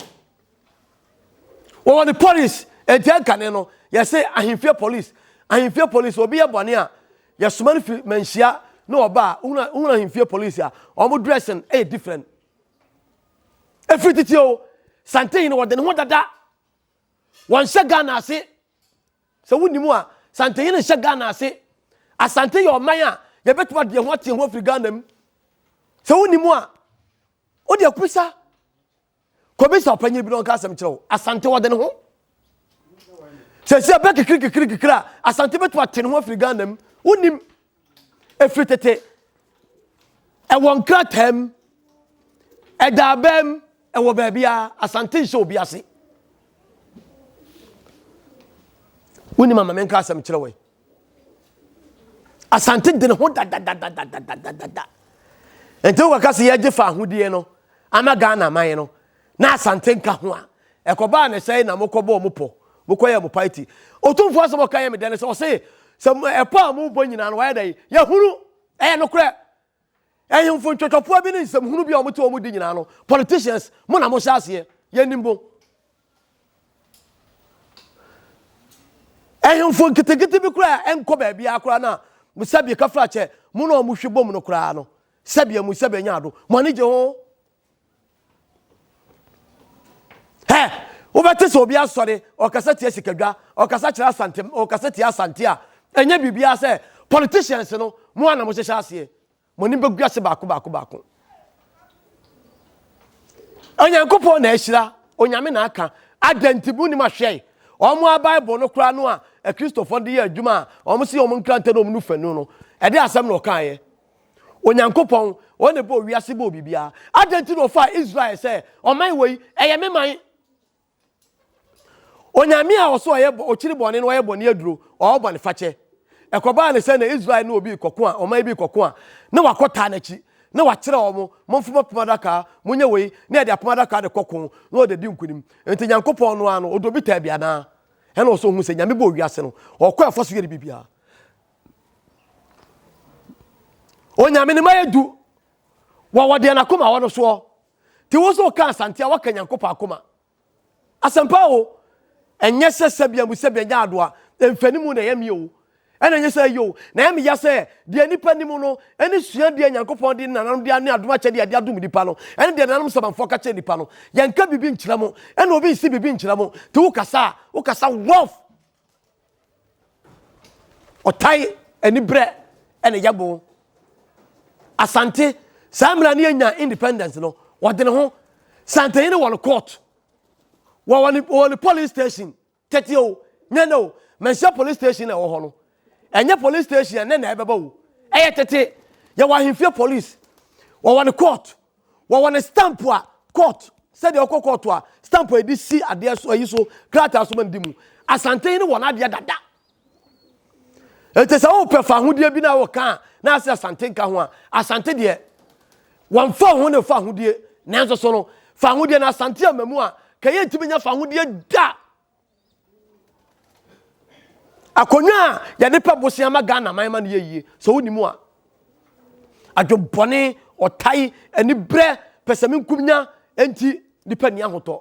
Speaker 2: Ɔwɔ ne police. Enti ɛnkane no yɛse ahemfie police. Ahemfie police obi yɛ bɔne a yɛsoma no firi manhyia na ɔba a wohunu ahemfie police a wɔn dressing ɛyɛ different. Ɛfiri tete o Santehene wɔde ne ho dada. Wɔnhyɛ Ghana ase. Sɛ wonim a, Santehene nhyɛ Ghana ase. Asante yɛ ɔman a yɛbɛtumi ade yɛn ho ate yɛn ho afiri Ghana mu. Sɛ wonim a, wode akubisa. Kɔbisa ɔpanyin bi na ɔnka asɛm kyerɛ wo. Asante wɔde ne ho. Sɛ sɛ ɛbɛ kikiri kikiri kikiri a, Asante bɛtumi ate ne ho afiri Ghana mu. Wonim. Ɛfiri tete. Ɛwɔ nkrataa mu. Ɛda abaa mu. Ɛwɔ baabiara, Asante nhyɛ obi ase. Wonim ama menka asɛm kyerɛ wɔ Asante de ne ho dadadadadadadada. Nti wokɔka sɛ yɛgye fa ahodie no ama Ghana man no na Asante nka ho a, ɛkɔbaa ne sɛe na mokɔbɔɔ mo pɔ, mokɔyɛ mo party. Otumfoɔ asɛm ɔka yɛ me dɛ ne sɛ ɔse sɛ ɛpɔ a mobɔ nyinaa no wɔayɛ dɛ yɛhunu ɛyɛ nokorɛ. Ahemfo ntwɔtwɔpoa bi ne nsɛmhunu bi a wɔte wɔn di nyinaa no, politicians, mo na mohyɛ aseɛ. Yɛnim mo. Ahemfo nketenkete bi koraa a ɛnkɔ baabiara koraa no a, sɛbi kafra kyɛ, mo na wɔn hwe bom no koraa no, sɛbi amu sɛbi anya ado, mo ani gye ho. Hɛ, wobɛte sɛ obi asɔre, ɔkasa tia sikadwa, ɔkasa kyerɛ asante, ɔkasa tia asante a, ɛnyɛ biribiara sɛ politicians no, mo a na mohyehyɛ aseɛ. Mo anim bɛgu ase baako baako baako. Onyankopɔn na ahyira, Onyame na aka. Adɛn nti mo nim ahwɛe? Wɔn a Bible no koraa no a Akristofoɔ de yɛ adwuma a wɔn se wɔn nkrantɛ na wɔn nufanu no, ɛde asɛm na ɔkaeɛ. Onyankopɔn, ɔno na ɛbɔɔ wiase bɔɔ biribiara. Adɛn nti na ɔfaa Israel sɛ ɔman wei, ɛyɛ me man? Onyame a ɔso ɔyɛ ɔkyiri bɔne na ɔyɛ bɔne aduro, ɔwɔ bɔne fakyɛ. Ɛkɔbaa ne sɛ na Israel ne obi rekɔko a, ɔman bi rekɔko a, na wakɔtaa n'akyi, na wakyerɛ wɔn, momfom apam adaka, monyɛ wei, na yɛde apam adaka de kɔko, na ɔde di nkonim. Enti Nyankopɔn no ara no, ɔde obi taa bi anaa? Ɛna ɔsɛ ohun sɛ Nyame bɔɔ wiase no, ɔkɔ ɛfa so yɛ ne biribiara. Onyame ne ma yɛ du, wɔwɔ deɛ n'akoma wɔ no soɔ. Nti wo nso woka Asante a, woaka Nyankopɔn akoma. Asɛmpa o, ɛnyɛ sɛ sɛbea mu sɛbea nyɛ adoa, mfanimu na ɛyɛ me o. Ɛna ɛnyɛ sɛ ɛyɛ o, na ɛyɛ me ya sɛ deɛ nnipa nim no ne sua deɛ Nyankopɔn de nananom de ne adom akyɛdeɛ a yɛde adom nnipa no ɛne deɛ nananom samanfoɔ ka kyerɛ nnipa no. Yɛnka biribi nkyerɛ mo, ɛna obi nsi biribi nkyerɛ mo. Nti wokasa a, wokasa rough. Ɔtae aniberɛ ɛna ɛyɛ mo. Asante, saa mmerɛ a ne yɛnya independence no, wɔde ne ho, Santehene wɔ no court, wɔwɔ ne police station. Tete o, nyɛ nnɛ o, Manhyia police station na ɛwɔ hɔ no. Ɛnyɛ police station ɛnɛ na ɛbɛba o. Ɛyɛ tete. Yɛwɔ ahemfie police. Wɔwɔ ne court. Wɔwɔ ne stamp a court sɛdeɛ ɔkɔ court a stamp a yɛde si adeɛ so ayi so krataa so ma no di mu. Asante no wɔ n'adeɛ dada. Enti sɛ wopɛ fa ahodeɛ bi na woka a na ase Asante nka ho a, Asante deɛ wɔmfa ho ne fa ahodeɛ nanso so no fa ahodeɛ na Asante ama mu a ka yɛntumi nya fa ahodeɛ da. Akonnwa a yɛde pɛ bosea ma Ghana man ma no yɛ yie sɛ wonim a adwembɔne ɔtae anibrɛ pɛsɛmenkomnya enti nipa nni ahotɔ.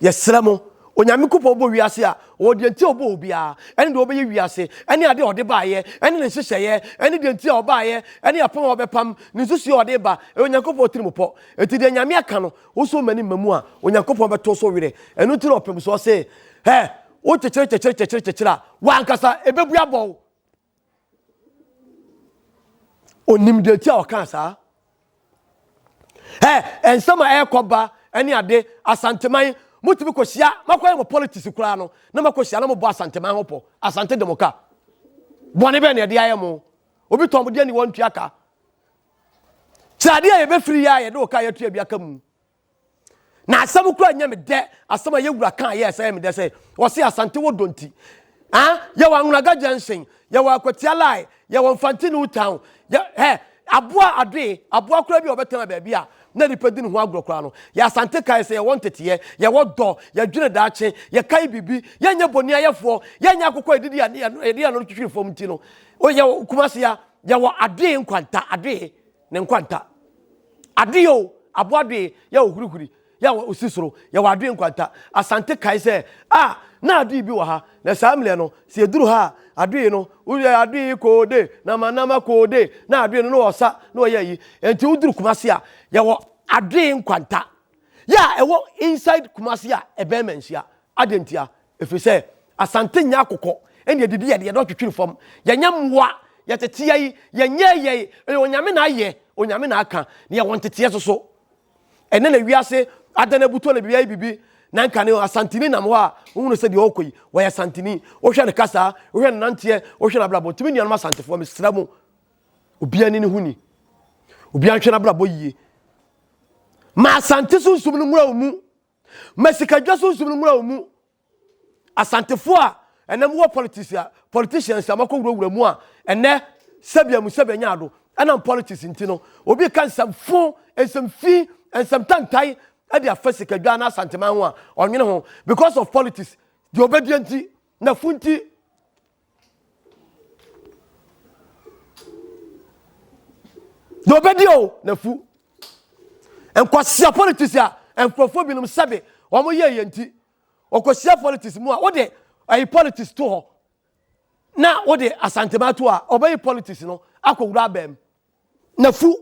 Speaker 2: Yɛsrɛ mo, Onyame Kopɔn bɔ wiase a, ɔwɔ deɛ nti a ɔbɔɔ obiara, ɛne deɛ ɔbɛyɛ wiase, ɛne adeɛ a ɔde baeɛ, ɛne ne nhyehyɛeɛ, ɛne deɛ nti a ɔbaeɛ, ɛne apam a ɔbɛpam, ne nsusuiɛ a ɔde ba, ɛyɛ Onyankopɔn tirimupɔ. Enti deɛ Nyame aka no, wo nso woma no mma mu a, Onyankopɔn bɛto so werɛ. Ɛno nti na ɔpem soɔ se, Hɛ, wo kyekyere kyekyere kyekyere kyekyere a, w'ankasa ɛbɛbu abɔ wo. Onim deɛ nti a ɔkaa saa. Ɛ nsɛm a ɛrekɔ ba ne ade Asanteman motumi kɔhyia makɔyɛ mo politics koraa no na makɔhyia na mobɔ Asanteman ho pɔ Asante de mo ka bɔne bɛn na ɛde ayɛ mo obi tɔn mo deɛ ni wɔntua ka kyerɛ adeɛ a yɛbɛfiri yɛ a yɛde wo ka yɛtua bi aka mu Na asɛm koraa nyɛ me dɛ, asɛm a yɛwura kaa yɛ sɛ yɛ me dɛ sɛ ɔse Asante wɔ dɔ nti. Ah, yɛwɔ Anwonaga Junction, yɛwɔ Akwatia Line, yɛwɔ Mfante New Town, yɛ, hɛ, aboa adoe, aboa koraa bi a ɔbɛtena baabi a na nipa di ne ho agorɔ koraa no. Yɛ Asante kae sɛ yɛwɔ nteteɛ, yɛwɔ dɔ, yɛdwene daakye, yɛkae biribi, yɛnyɛ boniayɛfoɔ, yɛnyɛ akokɔ a yɛdidi yɛde yɛn ano twitwiri fam nti no. O, yɛwɔ Kumasi a, yɛwɔ adoe nkwanta, adoe. Ne nkwanta. Adoe o, aboa adoe, yɛ ohurihuri, yɛ osi soro, yɛwɔ adoe nkwanta. Asante kae sɛ, Ah, na adoe bi wɔ ha, na saa mmerɛ no, sɛ yɛduru ha a, adoe no, woyɛ adoe koode, nama nama koode, na adoe no na ɔsa, na ɔyɛ ayi. Enti woduru Kumasi a, yɛwɔ adoe nkwanta. Yɛ a ɛwɔ inside Kumasi a ɛbɛn Manhyia. Adɛn ntia? Ɛfiri sɛ Asante nyɛ akokɔ ɛna yɛdidi yɛde yɛdɔ twitwiri fam. Yɛnyɛ mmoa, yɛtete yɛi, yɛnyɛɛ yɛi, ɛyɛ Onyame na ayɛ, Onyame na aka, na yɛwɔ nteteɛ soso. Ɛnɛ na wiase adan abutuo na biribi ayɛ biribi, na nka ne Asanteni nam hɔ a, wohunu sɛ deɛ ɔrekɔ yi, wɔyɛ Asanteni. Wohwɛ ne kasaa, wohwɛ ne nanteɛ, wohwɛ n'abrabɔ. Nti me nuanom Asantefoɔ, mesrɛ mo, obiara ni ne ho ni. Obiara nhwɛ n'abrabɔ yie. Ma Asante sunsum no nwura wo mu. Ma sikadwa sunsum no mmra wo mu. Asantefo a ɛnɛ mowɔ politics a politicians a makɔ wurawura mu a ɛnɛ sɛbea mu sɛbea nya ado ɛnam politics nti no obi ka nsɛm fo nsɛm fi nsɛm tantae ɛde afa sikadwa na asanteman ho a ɔnwene ho because of politics deɛ ɔbɛdie nti na fo nti Deɛ ɔbɛdi o n'afu. Nkwasia politics a nkurɔfoɔ binom sɛbe wɔn yɛ yɛ nti ɔkɔhyia politics mu a wode ayi politics to hɔ na wode asantema to a ɔbɛyi politics no akɔwura abɛm n'afu.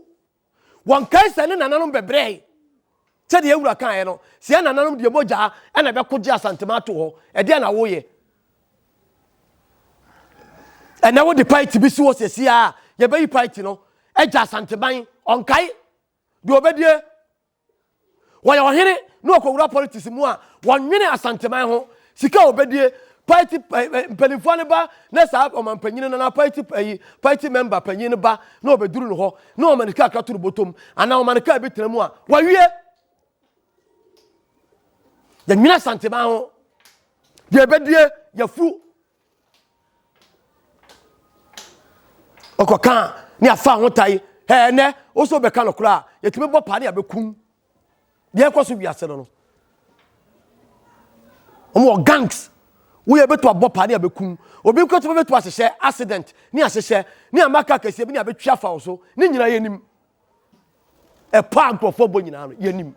Speaker 2: Wɔnkae sɛ ne nananom bɛbrɛe. Sɛdeɛ yɛn wura kaeɛ no, sɛ yɛn nananom deɛ mogya na ɛbɛko gye Asantema ato hɔ, ɛdeɛn na woyɛ? Ɛnɛ wode paiti bi si hɔ sɛsi a, yɛbɛyi paiti no agya Asanteman, ɔnkae deɛ ɔbɛdie. Wɔyɛ ɔhene na ɔkɔwura politics mu a, wɔnwene Asanteman ho. Sika a ɔbɛdie, party mpanimfoɔ no ba na saa ɔmampanyini no anaa party ayi party member panyin no ba na ɔbɛduru no hɔ na ɔma ne kakra to no bɔtɔm anaa ɔma ne kaa bi tena mu a, wawie. Yɛnwene Asanteman ho. Deɛ ɛbɛdie, yɛfu. Ɔkɔka a ne afa ho tae. Ɛɛ nɛ, wo so bɛka no koraa a, yɛtumi bɔ paa ne abɛkum. Deɛ ɛkɔ so wiase no no. Wɔn wɔ gangs. Woyɛ bɛtu abɔ paa ne abɛkum. Obi nkoto bɛtu ahyehyɛ accident ne ahyehyɛ ne ama kaa kɛseɛ bi ne abɛtwi afa wo so. Ne nyinaa yɛnim. Ɛpɔ a nkurɔfoɔ bɔ nyinaa no yɛnim.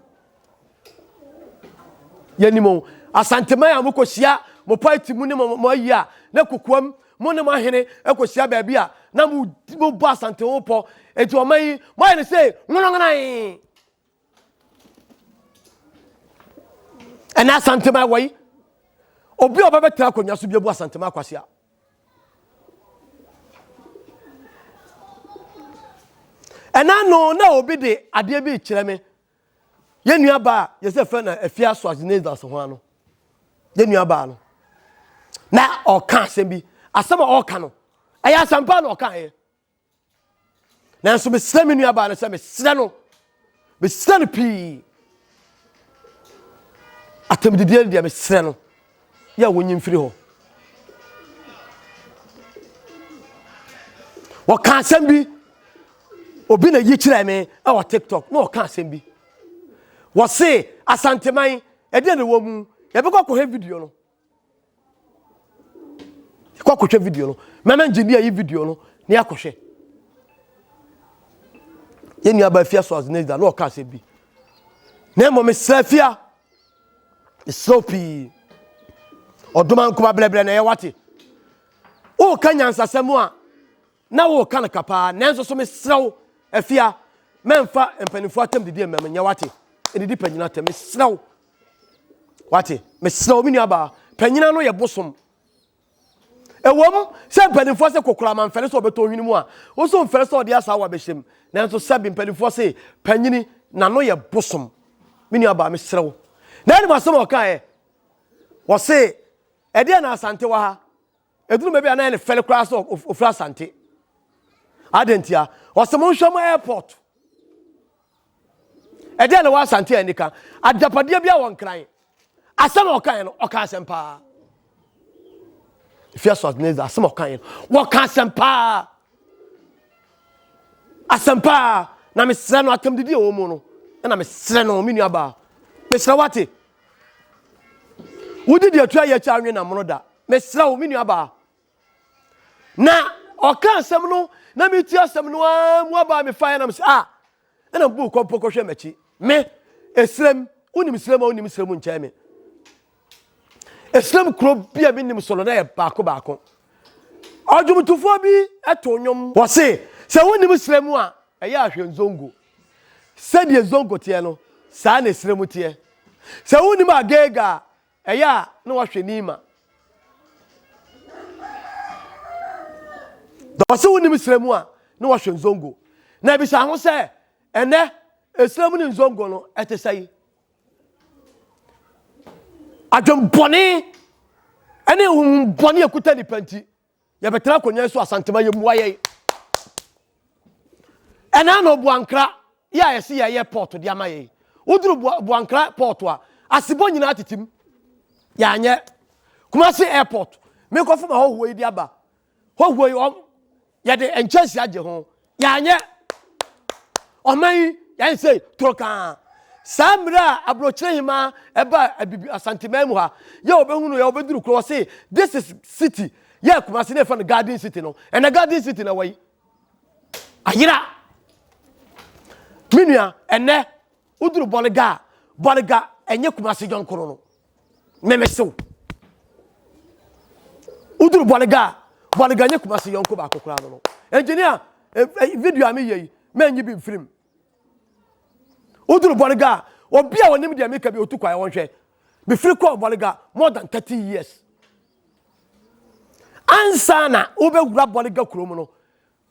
Speaker 2: Yɛnim o. Asanteman a mokɔhyia Mo party mu ne mo mo ayi a na kokoam mo ne mo ahene akɔhyia baabi a na mo mo bɔ Asante ho pɔ. Enti ɔman yi moayɛ no sei nwononwonan. Ɛnɛ Asanteman wɔ yi obi a ɔbɛbɛtena akonnwa so bi abu Asanteman akwasea. Ɛna no na obi de adeɛ bi rekyerɛ me. Yɛn nua baa yɛsɛ fɛ na afia Schwarzenegger ho ano. Yɛn nua baa no. Na ɔka asɛm bi. Asɛm a ɔka no, ɛyɛ asɛmpa na ɔka yɛ. Nanso mesrɛ me nuabaa no sɛ mesrɛ no, mesrɛ no pii. Atɛmdidie no deɛ mesrɛ no, yɛ a wɔnyi mfiri hɔ. Wɔka asɛm bi, obi na yi kyerɛ me ɛwɔ TikTok na ɔka asɛm bi. Wɔse Asanteman, ɛdeɛ na ɛwɔ mu, yɛbɛkɔ akɔhwɛ video no. Kɔ akɔhwɛ video no. Mɛmɛ engineer yi video no na yɛakɔhwɛ. Yɛn nua ba afia so azeneza na ɔka asɛm bi. Na mmom mesrɛ afia, mesrɛ wo pii. Ɔdoma nkoma brɛbrɛ na ɛyɛ wate. Woka nyansasɛm a Na woreka no ka paa, nanso so mesrɛ wo, Afia, mɛmfa mpanimfoɔ atɛm didi mmɛm nyɛ wate. Ɛdidi panyin atɛm, mesrɛ wo. Wate, mesrɛ wo, me nuabaa, panyin ano yɛ bosom. Ɛwom sɛ mpanimfoɔ sɛ kokora ma mfɛre sɛ ɔbɛtɔ hwene mu a, wo nso mfɛre sɛ ɔde asaawa bɛhyɛ mu. Nanso sɛbe mpanimfoɔ se panyini n'ano yɛ bosom. Me nuabaa, mesrɛ wo. Na ɛnim asɛm a ɔkaeɛ. Wɔse, ɛdeɛ na Asante wɔ ha? Ɛduru baabi a na ɛyɛ no fɛre koraa sɛ ɔfiri Asante. Adɛn ntia? Ɔsɛ monhwɛ mo airport. Ɛdeɛ na wɔ Asante a nika. Agyapadeɛ bi a wɔ Nkran. Asɛm a ɔkaeɛ no, ɔka asɛm paa. Efia Schwarzenegger asɛm a ɔkaeɛ no, wɔka asɛm paa. Asɛm paa. Na mesrɛ no atɛmdidi a ɛwɔ mu no, ɛna mesrɛ no me nuabaa. Mesrɛ wate. Wodi deɛ tua yɛ akyi anwe na mono da. Mesrɛ wo, me nuabaa. Na ɔka asɛm no, na metie asɛm no ara mu abaa mefaeɛ na mesɛ, ah, ɛna mbu kɔmpɔ kɔhwɛ m'akyi. Me, esrem, wonim srem a wonim srem nkyɛn me. Esrem kuro bi a menim so no na yɛ baako baako. Ɔdwomtofoɔ bi to nnwom. Wɔse, sɛ wonim srem a, ɛyɛ ahwɛ nzongo. Sɛdeɛ zongo teɛ no, saa na esrem teɛ. Sɛ wonim ageega a, ɛyɛ a na wahwɛ Nima. Na ɔsɛ wonim srɛ mu a na wahwɛ Nzongo. Na ebisa ho sɛ, ɛnɛ esrɛ mu ne Nzongo no ɛte sɛn? Adwembɔne ɛne honhombɔne a ɛkuta nipa nti, Yɛbɛtena akonnwa yi so Asantema yɛmmua yɛn. Ɛna na Boankra yɛ a yɛse yɛyɛ port de ama yɛn. Woduru Boankra port a, asebɔ nyinaa tetem. Yɛanyɛ. Kumasi airport, mekɔfo ma hɔhoɔ yi de aba. Hɔhoɔ yi, yɛde nkyɛnse agye ho. Yɛanyɛ. Ɔman yi, yɛn sɛ torokaa. Saa mmerɛ a aburokyire hemaa ɛba abibi Asanteman mu ha, yɛ ɔbɛhunu yɛ ɔbɛduru kuro ɔse this is city yɛ Kumasi ne yɛfrɛ no garden city no. Ɛnɛ garden city na ɛwɔ yi. Ayera. Me nua, ɛnɛ woduru Bɔlega a, Bɔlega ɛnyɛ Kumasi yɔnko no no. Memesew. Woduru Bɔlega a, Bɔlega nyɛ Kumasi yɔnko baako koraa no no. Engineer, eh, eh, video a meyɛ yi, mɛnyi bi mfirim. Woduru Bɔlega a, obi a ɔnim deɛ meka bi otu kwan wɔnhwɛ. Mefiri kɔɔ Bɔlega more than 30 years. Ansa na wobɛwura Bɔlega kurom no,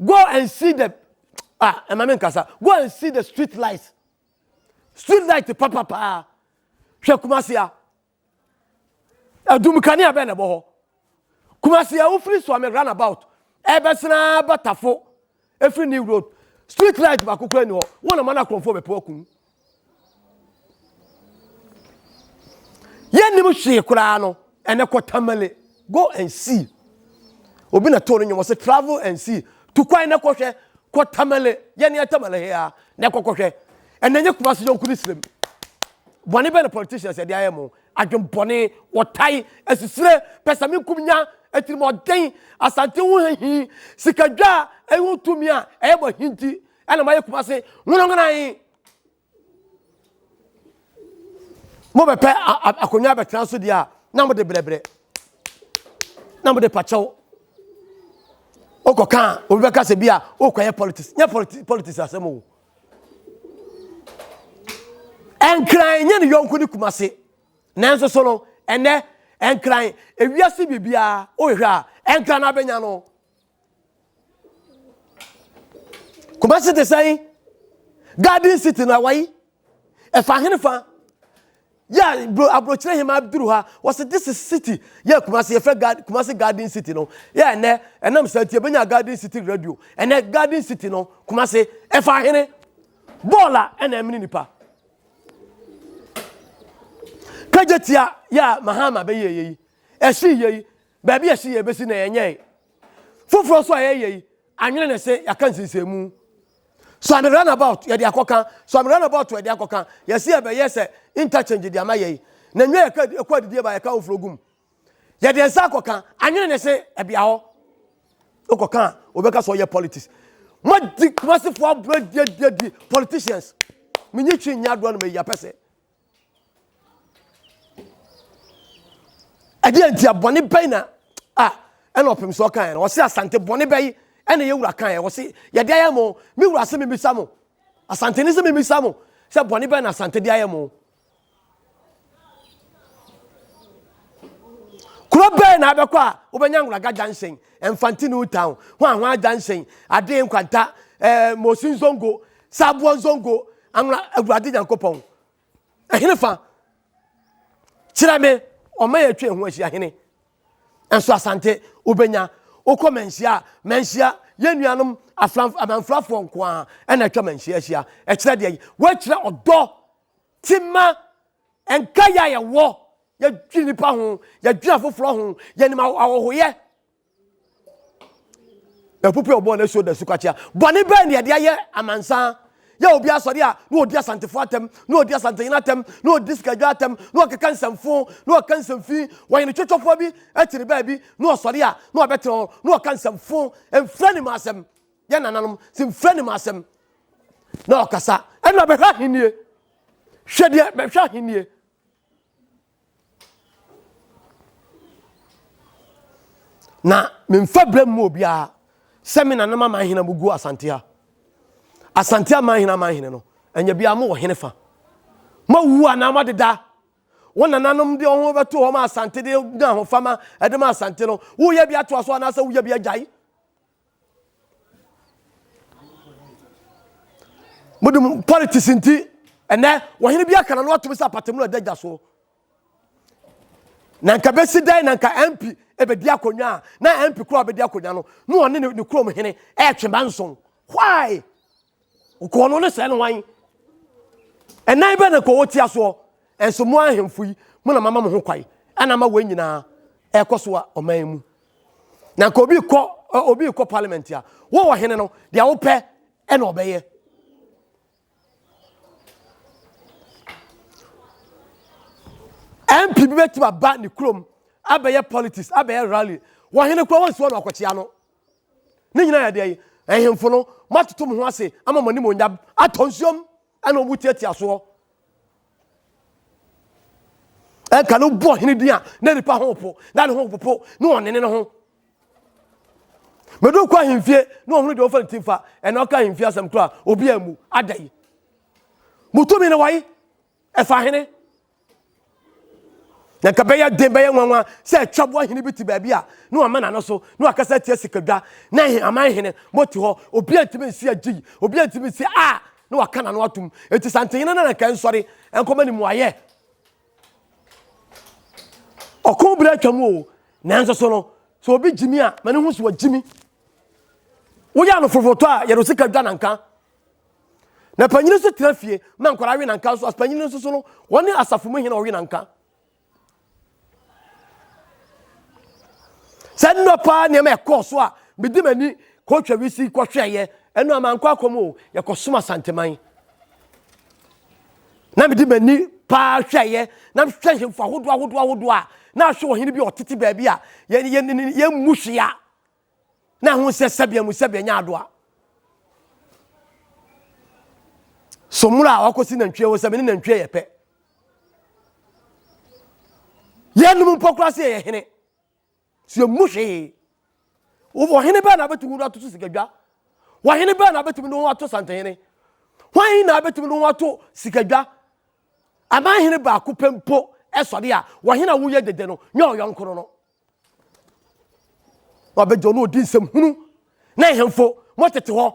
Speaker 2: go and see the ah, ɛma me nkasa, go and see the street lights. Street light papapaa. Hwɛ Kumasi a. Adum kanea bɛn na ɛbɔ hɔ. Kumasi a wofiri Suame runabout ɛbɛsena ba Tafo efiri New Road. Street light baako kura ni hɔ. Wɔn na mana akorɔmfoɔ bɛpɛ akum. Yɛnnim hwee koraa no ɛnɛ kɔ Tamale go and see. Obi na too no nnwom ɔsɛ travel and see. Tu kwan na kɔhwɛ kɔ Tamale yɛne yɛ Tamale he a na ɛkɔ kɔhwɛ. Ɛnɛ nyɛ Kumasi yɔnko ne srem. Bɔne bɛn na politicians ɛde ayɛ mo? Adwen bɔne, wɔtae, asisire, pɛsɛmenkomenya, atirimɔden, Asante ho hahi, sikadwa a ɛho tumi a ɛyɛ mo ahi nti ɛna moayɛ Kumasi nwononwonan. Mobɛpɛ akonnwa abɛtena so deɛ a na mode brɛbrɛ. na mode pakyɛw. Wokɔka a, obi bɛka sɛ bi a wokɔyɛ politics. Nyɛ politics asɛm o. Nkran nyɛ ne yɔnko ne Kumase. Nanso so no, ɛnɛ Nkran, ewiase biribiara wohwehwɛ a, Nkran na abɛnya no. Kumasi te sɛn? Garden City no ɛwɔ yi. Ɛfa hene fa. Yɛ aburokyerɛ hema duru ha. Wɔsi this is city. Yɛ Kumasi yɛfrɛ Gard Kumasi Garden City no. Yɛ ɛnɛ ɛnam sɛ nti ebenya Garden City radio. Ɛnɛ Garden City no Kumasi ɛfa hene. Bɔɔl a ɛna ɛmene nipa. Kagye tia yɛ a Mahama bɛyɛ yɛ yi. Ɛhye yɛ yi. Baabi ɛhye yɛ bɛsi na yɛnyɛe. Foforɔ nso a yɛyɛ yi, anwene ne se yɛaka nsensɛnmu. Suame runabout yɛde akɔka, Suame runabout yɛde akɔka, yɛse yɛbɛyɛ sɛ interchange de ama yɛi. Na nwa yɛka ɛkɔ adidie ba yɛka ofuro gum. Yɛde nsa akɔka, anwene ne se ɛbea hɔ. Wokɔka a, wobɛka sɛ ɔyɛ politics. Moadi Kumasefoɔ aborɔ diadiadi politicians. Menyi twi nyɛ adoa no mayi apɛ sɛ. Ɛdeɛ nti a bɔne bɛn na a ɛna ɔpem so ɔkaeɛ no ɔse asante bɔne bɛyi ɛna yɛ wura kaeɛ ɔse yɛde ayɛ mo me wura se mebisa mo asante ne se mebisa mo sɛ bɔne bɛn na asante de ayɛ mo kuro bɛn na abɛkɔ a wobɛnya nwuraga junction mfanti new town hwanhwa junction ade nkwanta ɛɛ eh, mosi nzongo saboɔ nzongo anwura awurade nyankopɔn Ɛhene fa? Kyerɛ me ɔman a atwa ɛho ahyia hene. Nso Asante wobɛnya. Wokɔ Manhyia a, Manhyia yɛn nuanom amanfrafoɔ nko ara ɛna atwa Manhyia ahyia. Ɛkyerɛ deɛ wɔakyerɛ ɔdɔ, tema, nka yɛ a yɛwɔ, yɛdwene nipa ho, yɛdwene afoforɔ ho, yɛnim ahɔhoyɛ. Na pupu a ɔbɔɔ n'asuo da sukwakyea. Bɔne bɛn na yɛde ayɛ amansan? Yɛ obi asɔre a na ɔdi asantefoɔ atɛm, na ɔdi asantehene atɛm, na ɔdi sikadwa atɛm, na ɔkeka nsɛmfo, na ɔka nsɛmfi. Wɔhene twotwofoɔ bi te ne baabi na ɔsɔre a na ɔbɛtena hɔ na ɔka nsɛmfo, mfrɛ ne mu asɛm. Yɛ nananom sɛ mfrɛ ne mu asɛm na ɔkasa. Ɛna bɛhwɛ ahennie. Hwɛ deɛ bɛhwɛ ahennie. Na memfa berɛ mmu obiara sɛ me nanom amanhene a mogu Asante ha. Asante amanhene amanhene no, ɛnyɛ biara mowɔ hene fa. Moawu anaa moadeda. Wo nananom de wɔn ho bɛto hɔ ma Asante de nya ahofama de ma Asante no, woyɛ bi atoa so anaasɛ woyɛ bi agyae? Mode politics nti ɛnɛ wɔhene bi aka n'ano atom sɛ apatamu na ɛda gya soɔ na nka bɛsi dɛn na nka mp ɛbɛdi akonnwa a na mp koro a bɛdi akonnwa no na ɔne ne kurom hene ɛretwe ba nson why Ɔkɔɔ no ne sɛɛ no hwan? Ɛnan bɛn na kɔɔ tia soɔ? Ɛnso mo ahemfo yi, mo na mama mo ho kwae, ɛna ama wɔn nyinaa ɛkɔ so a ɔman mu. Na nka obi kɔ obi kɔ parliament a, wo wɔ hene no, deɛ wopɛ ɛna ɔbɛyɛ. MP bi bɛtumi aba ne kurom abɛyɛ politics, abɛyɛ rally. Wɔ hene kura wɔn nsi wɔn akɔkyea no. Ne nyinaa yɛ deɛ yi, ahemfo no, moatoto mo ho ase ama mo animuonyam atɔ nsuom ɛna wɔn tiatia soɔ. Ɛnka no bɔ ɔhene din a na nipa ho po, na ne ho popo, na ɔnene ne ho. Mɛdu kɔ ahemfie na ɔhunu deɛ ɔfa ne ti mfa, ɛna ɔka ahemfie asɛm koraa obi ammu ada yi. Mo tumi no wɔyi Ɛfa hene. Na nka bɛyɛ den bɛyɛ nwanwa sɛ atwaboa hene bi te baabi a na wama n'ano so na wakasa atia sikadwa na aman hene mote hɔ obi antumi nsi agyi obi antumi nsi a na waka n'ano atom eti santehene no na nka nsɔre nkɔma ne muayɛ ɔko bere atwam o nanso so no sɛ obi gyimi a ma ne ho so wagyimi woyɛ ano fofotɔ a yɛde sika dwa nanka Na panyin nso tena fie ma nkwadaa we nanka nso. Panyin nso so no, wɔne asafo mu hene ɔwe nanka. Sɛ nnɔ paa nneɛma ɛkɔɔ so a, mede m'ani kɔtwa wisi kɔhwɛeɛ. Ɛno a mankɔ akɔm o, yɛkɔsom Asanteman. Na mede m'ani paa hwɛeɛ, na mehwɛ nhemfo ahodoɔ ahodoɔ ahodoɔ a, na ahwɛ ɔhene bi a ɔtete baabi a yɛmmu hwee a. na ɛho sɛ sɛbea mu sɛbea nyɛ adoa. So mmerɛ a wakɔsi nantwie hɔ sɛ me ne nantwie yɛ pɛ. Yɛnom mpo koraa sɛ yɛyɛ hene. So yɛmmu hwee. Ɔhene bɛn na abɛtumi de ato so sikadwa? Ɔhene bɛn na abɛtumi de ho ato santehene? Hwan na abɛtumi de ho ato sikadwa? Aman hene baako pɛ mpo sɔre a, ɔhene a woyɛ dede no nyɛ ɔyɔnko no no. Wabɛgye ɔno ɔdi nsɛm hunu na ahemfo motete hɔ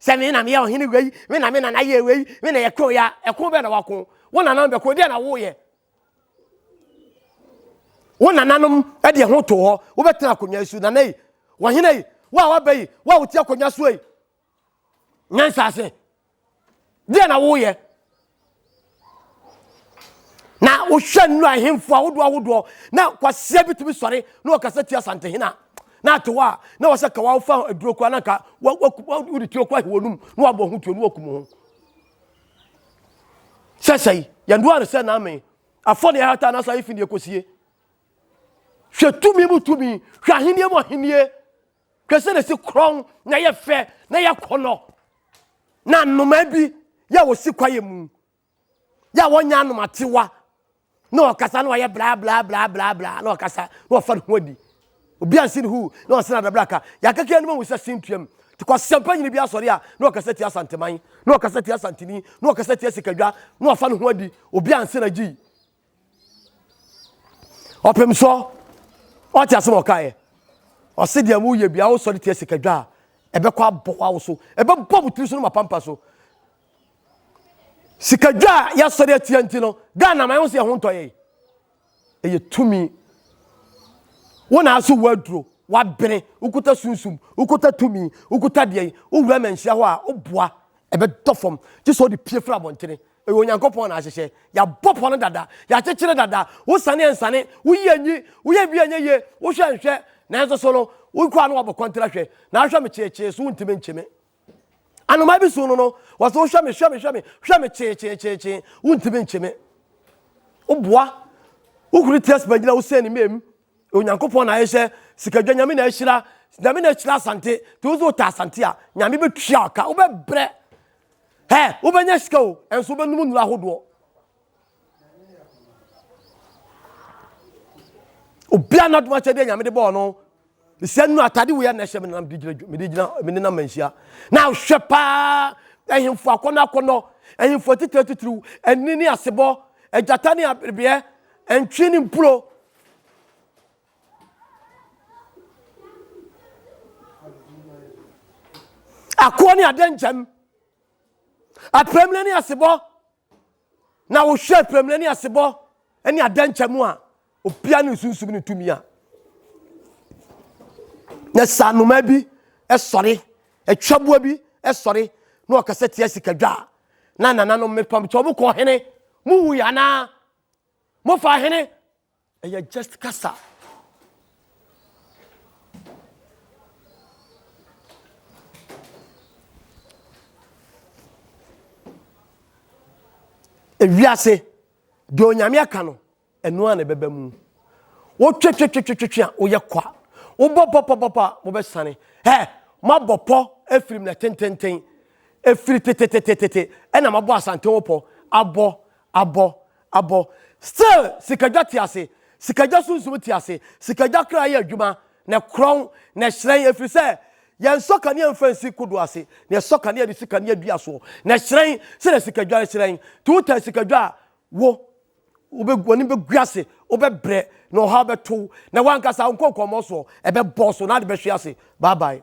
Speaker 2: sɛ me na meyɛ ɔhene wei, me na me nana yɛ wei, me na yɛko ya, ɛko bɛn na wako? Wo nana bɛko, deɛ na woyɛ? Wo nananom de ɛho too hɔ, wobɛtena akonnwa yi so, nana yi, ɔhene yi, wo a waba yi, wo a wote akonnwa so yi, nyansa ase. Deɛ na woyɛ? Na wohwɛ nnuro ahemfo ahodoɔ ahodoɔ na kwasia bi tumi sɔre na ɔkasa tia Asantehene a na ate hɔ a na wɔsɛ ka wafa aduro koraa na nka wode tuo koraa wɔ num na wabɔ ho tuo na wakum ho. Sɛ sɛi yɛndoa no sɛ naame afɔ ne ɛhata na sa efi ne ɛkɔsie. Hwɛ tumi mu tumi, hwɛ ahennie mu ahennie. Hwɛ sɛ na ɛsi korɔn na ɛyɛ fɛ na ɛyɛ kɔnɔ. Na nnomaa bi yɛ a wɔsi kwaeɛ mu yɛ a wɔnyɛ anomatewa na ɔkasa na ɔyɛ bla bla bla bla bla na ɔkasa na ɔfa ne ho adi. Obi ansi ne hu na ɔsena adabraka. Yɛakeka anim ahu sɛ sentuam. Nti kwasɛmpa nyini bi asɔre a na ɔkasa tia Asanteman, na ɔkasa tia Asanteni, na ɔkasa tia Sikadwa, na ɔfa ne ho adi. Obi ansi na gyi. Ɔpem soɔ, ɔte asɛm a ɔkaeɛ. Ɔse deɛ moyɛ bia wosɔre tia sikadwa a, ɛbɛkɔ abɔ wo so. Ɛbɛbɔ mo tiri so no mapampa so. Sikadwa a yɛasɔre atia nti no, Ghana man ho sɛ yɛho ntɔ yɛn. Ɛyɛ tumi. Wo na aso wo aduro, wabene, wokuta sunsum, wokuta tumi, wokuta deɛ, wowura manhyia hɔ a, woboa, ɛbɛtɔ fam. Gye sɛ wode pie firi abɔntene. Ɛyɛ Onyankopɔn na ahyehyɛ. Yɛabɔ pɔ no dada. Yɛakyekyere dada. Wosane ɛnsane. Woyi anyi. Woyɛ bi ɛnyɛ yie. Wohwɛ nhwɛ. Nanso so no, wokɔ a na wabɔ kɔntara hwɛ. Na ahwɛ me kyeekyee so wontumi nkye me. Anomaa bi so no no, wɔsɛ wohwɛ me, hwɛ me, hwɛ me, hwɛ me kyeekyeekyeekye, wontumi nkye me. Woboa. Wohuri ti asima gyina wosɛn ne mmam. Onyankopɔn na ayɛhyɛ sikadwa nyame na ahyira nyame na ahyira asante nti wo nso wotɔ asante a nyame bɛtua ɔka wobɛbrɛ hɛ wobɛnya sika o ɛnso wobɛnum nnuro ahodoɔ obia na adom akyɛdeɛ nyame de bɔɔ no mesia nnu atade wei a na ɛhyɛ me nam de gyina mede gyina mene nam manhyia na ahwɛ paa ahemfo akɔnɔ akɔnɔ ahemfo atitiriw atitiriw ani ne asebɔ agyata ne aberebeɛ ntwe ne mpuro Akoa ne adɛnkyɛm, aprɛmire ne asebɔ, na wohwɛ aprɛmire ne asebɔ ne adɛnkyɛm a, obia ne sunsum ne tumi a. Na sɛ anoma bi sɔre, atwaboa bi sɔre na ɔkasa tia sikadwa a, na nananom mepam kyɛ wɔn kɔ hene, mo wui anaa? Mofa hene? Ɛyɛ just kasa. Ewiase, deɛ Onyame aka no, ɛno ara na ɛbɛba mu. Wotwetwetwetwetwe a, woyɛ kwa. Wobɔ pɔ pɔ pɔ pɔ a, mobɛsane. Hɛ, moabɔ pɔ afiri mmerɛ tententen. Ɛfiri tetetetete ɛna moabɔ Asante ho pɔ. Abɔ, abɔ, abɔ. Still sikadwa te ase, sikadwa sunsum te ase, sikadwa kra yɛ adwuma, na ɛkorɔn, na ɛhyerɛn, ɛfiri sɛ yɛnsɔ kanea mfa nsi kodoɔ ase, na yɛsɔ kanea de si kanea dua soɔ, na ɛhyerɛn sɛdeɛ sikadwa hyerɛn. Nti wotaa sikadwa a, wo, wobɛ, w'anim bɛgu ase, wobɛbrɛ, na ɔhaw bɛto wo, na w'ankasa wo nkɔnkɔmmɔ soɔ, ɛbɛbɔ so, na ade bɛhwe ase. Bye bye.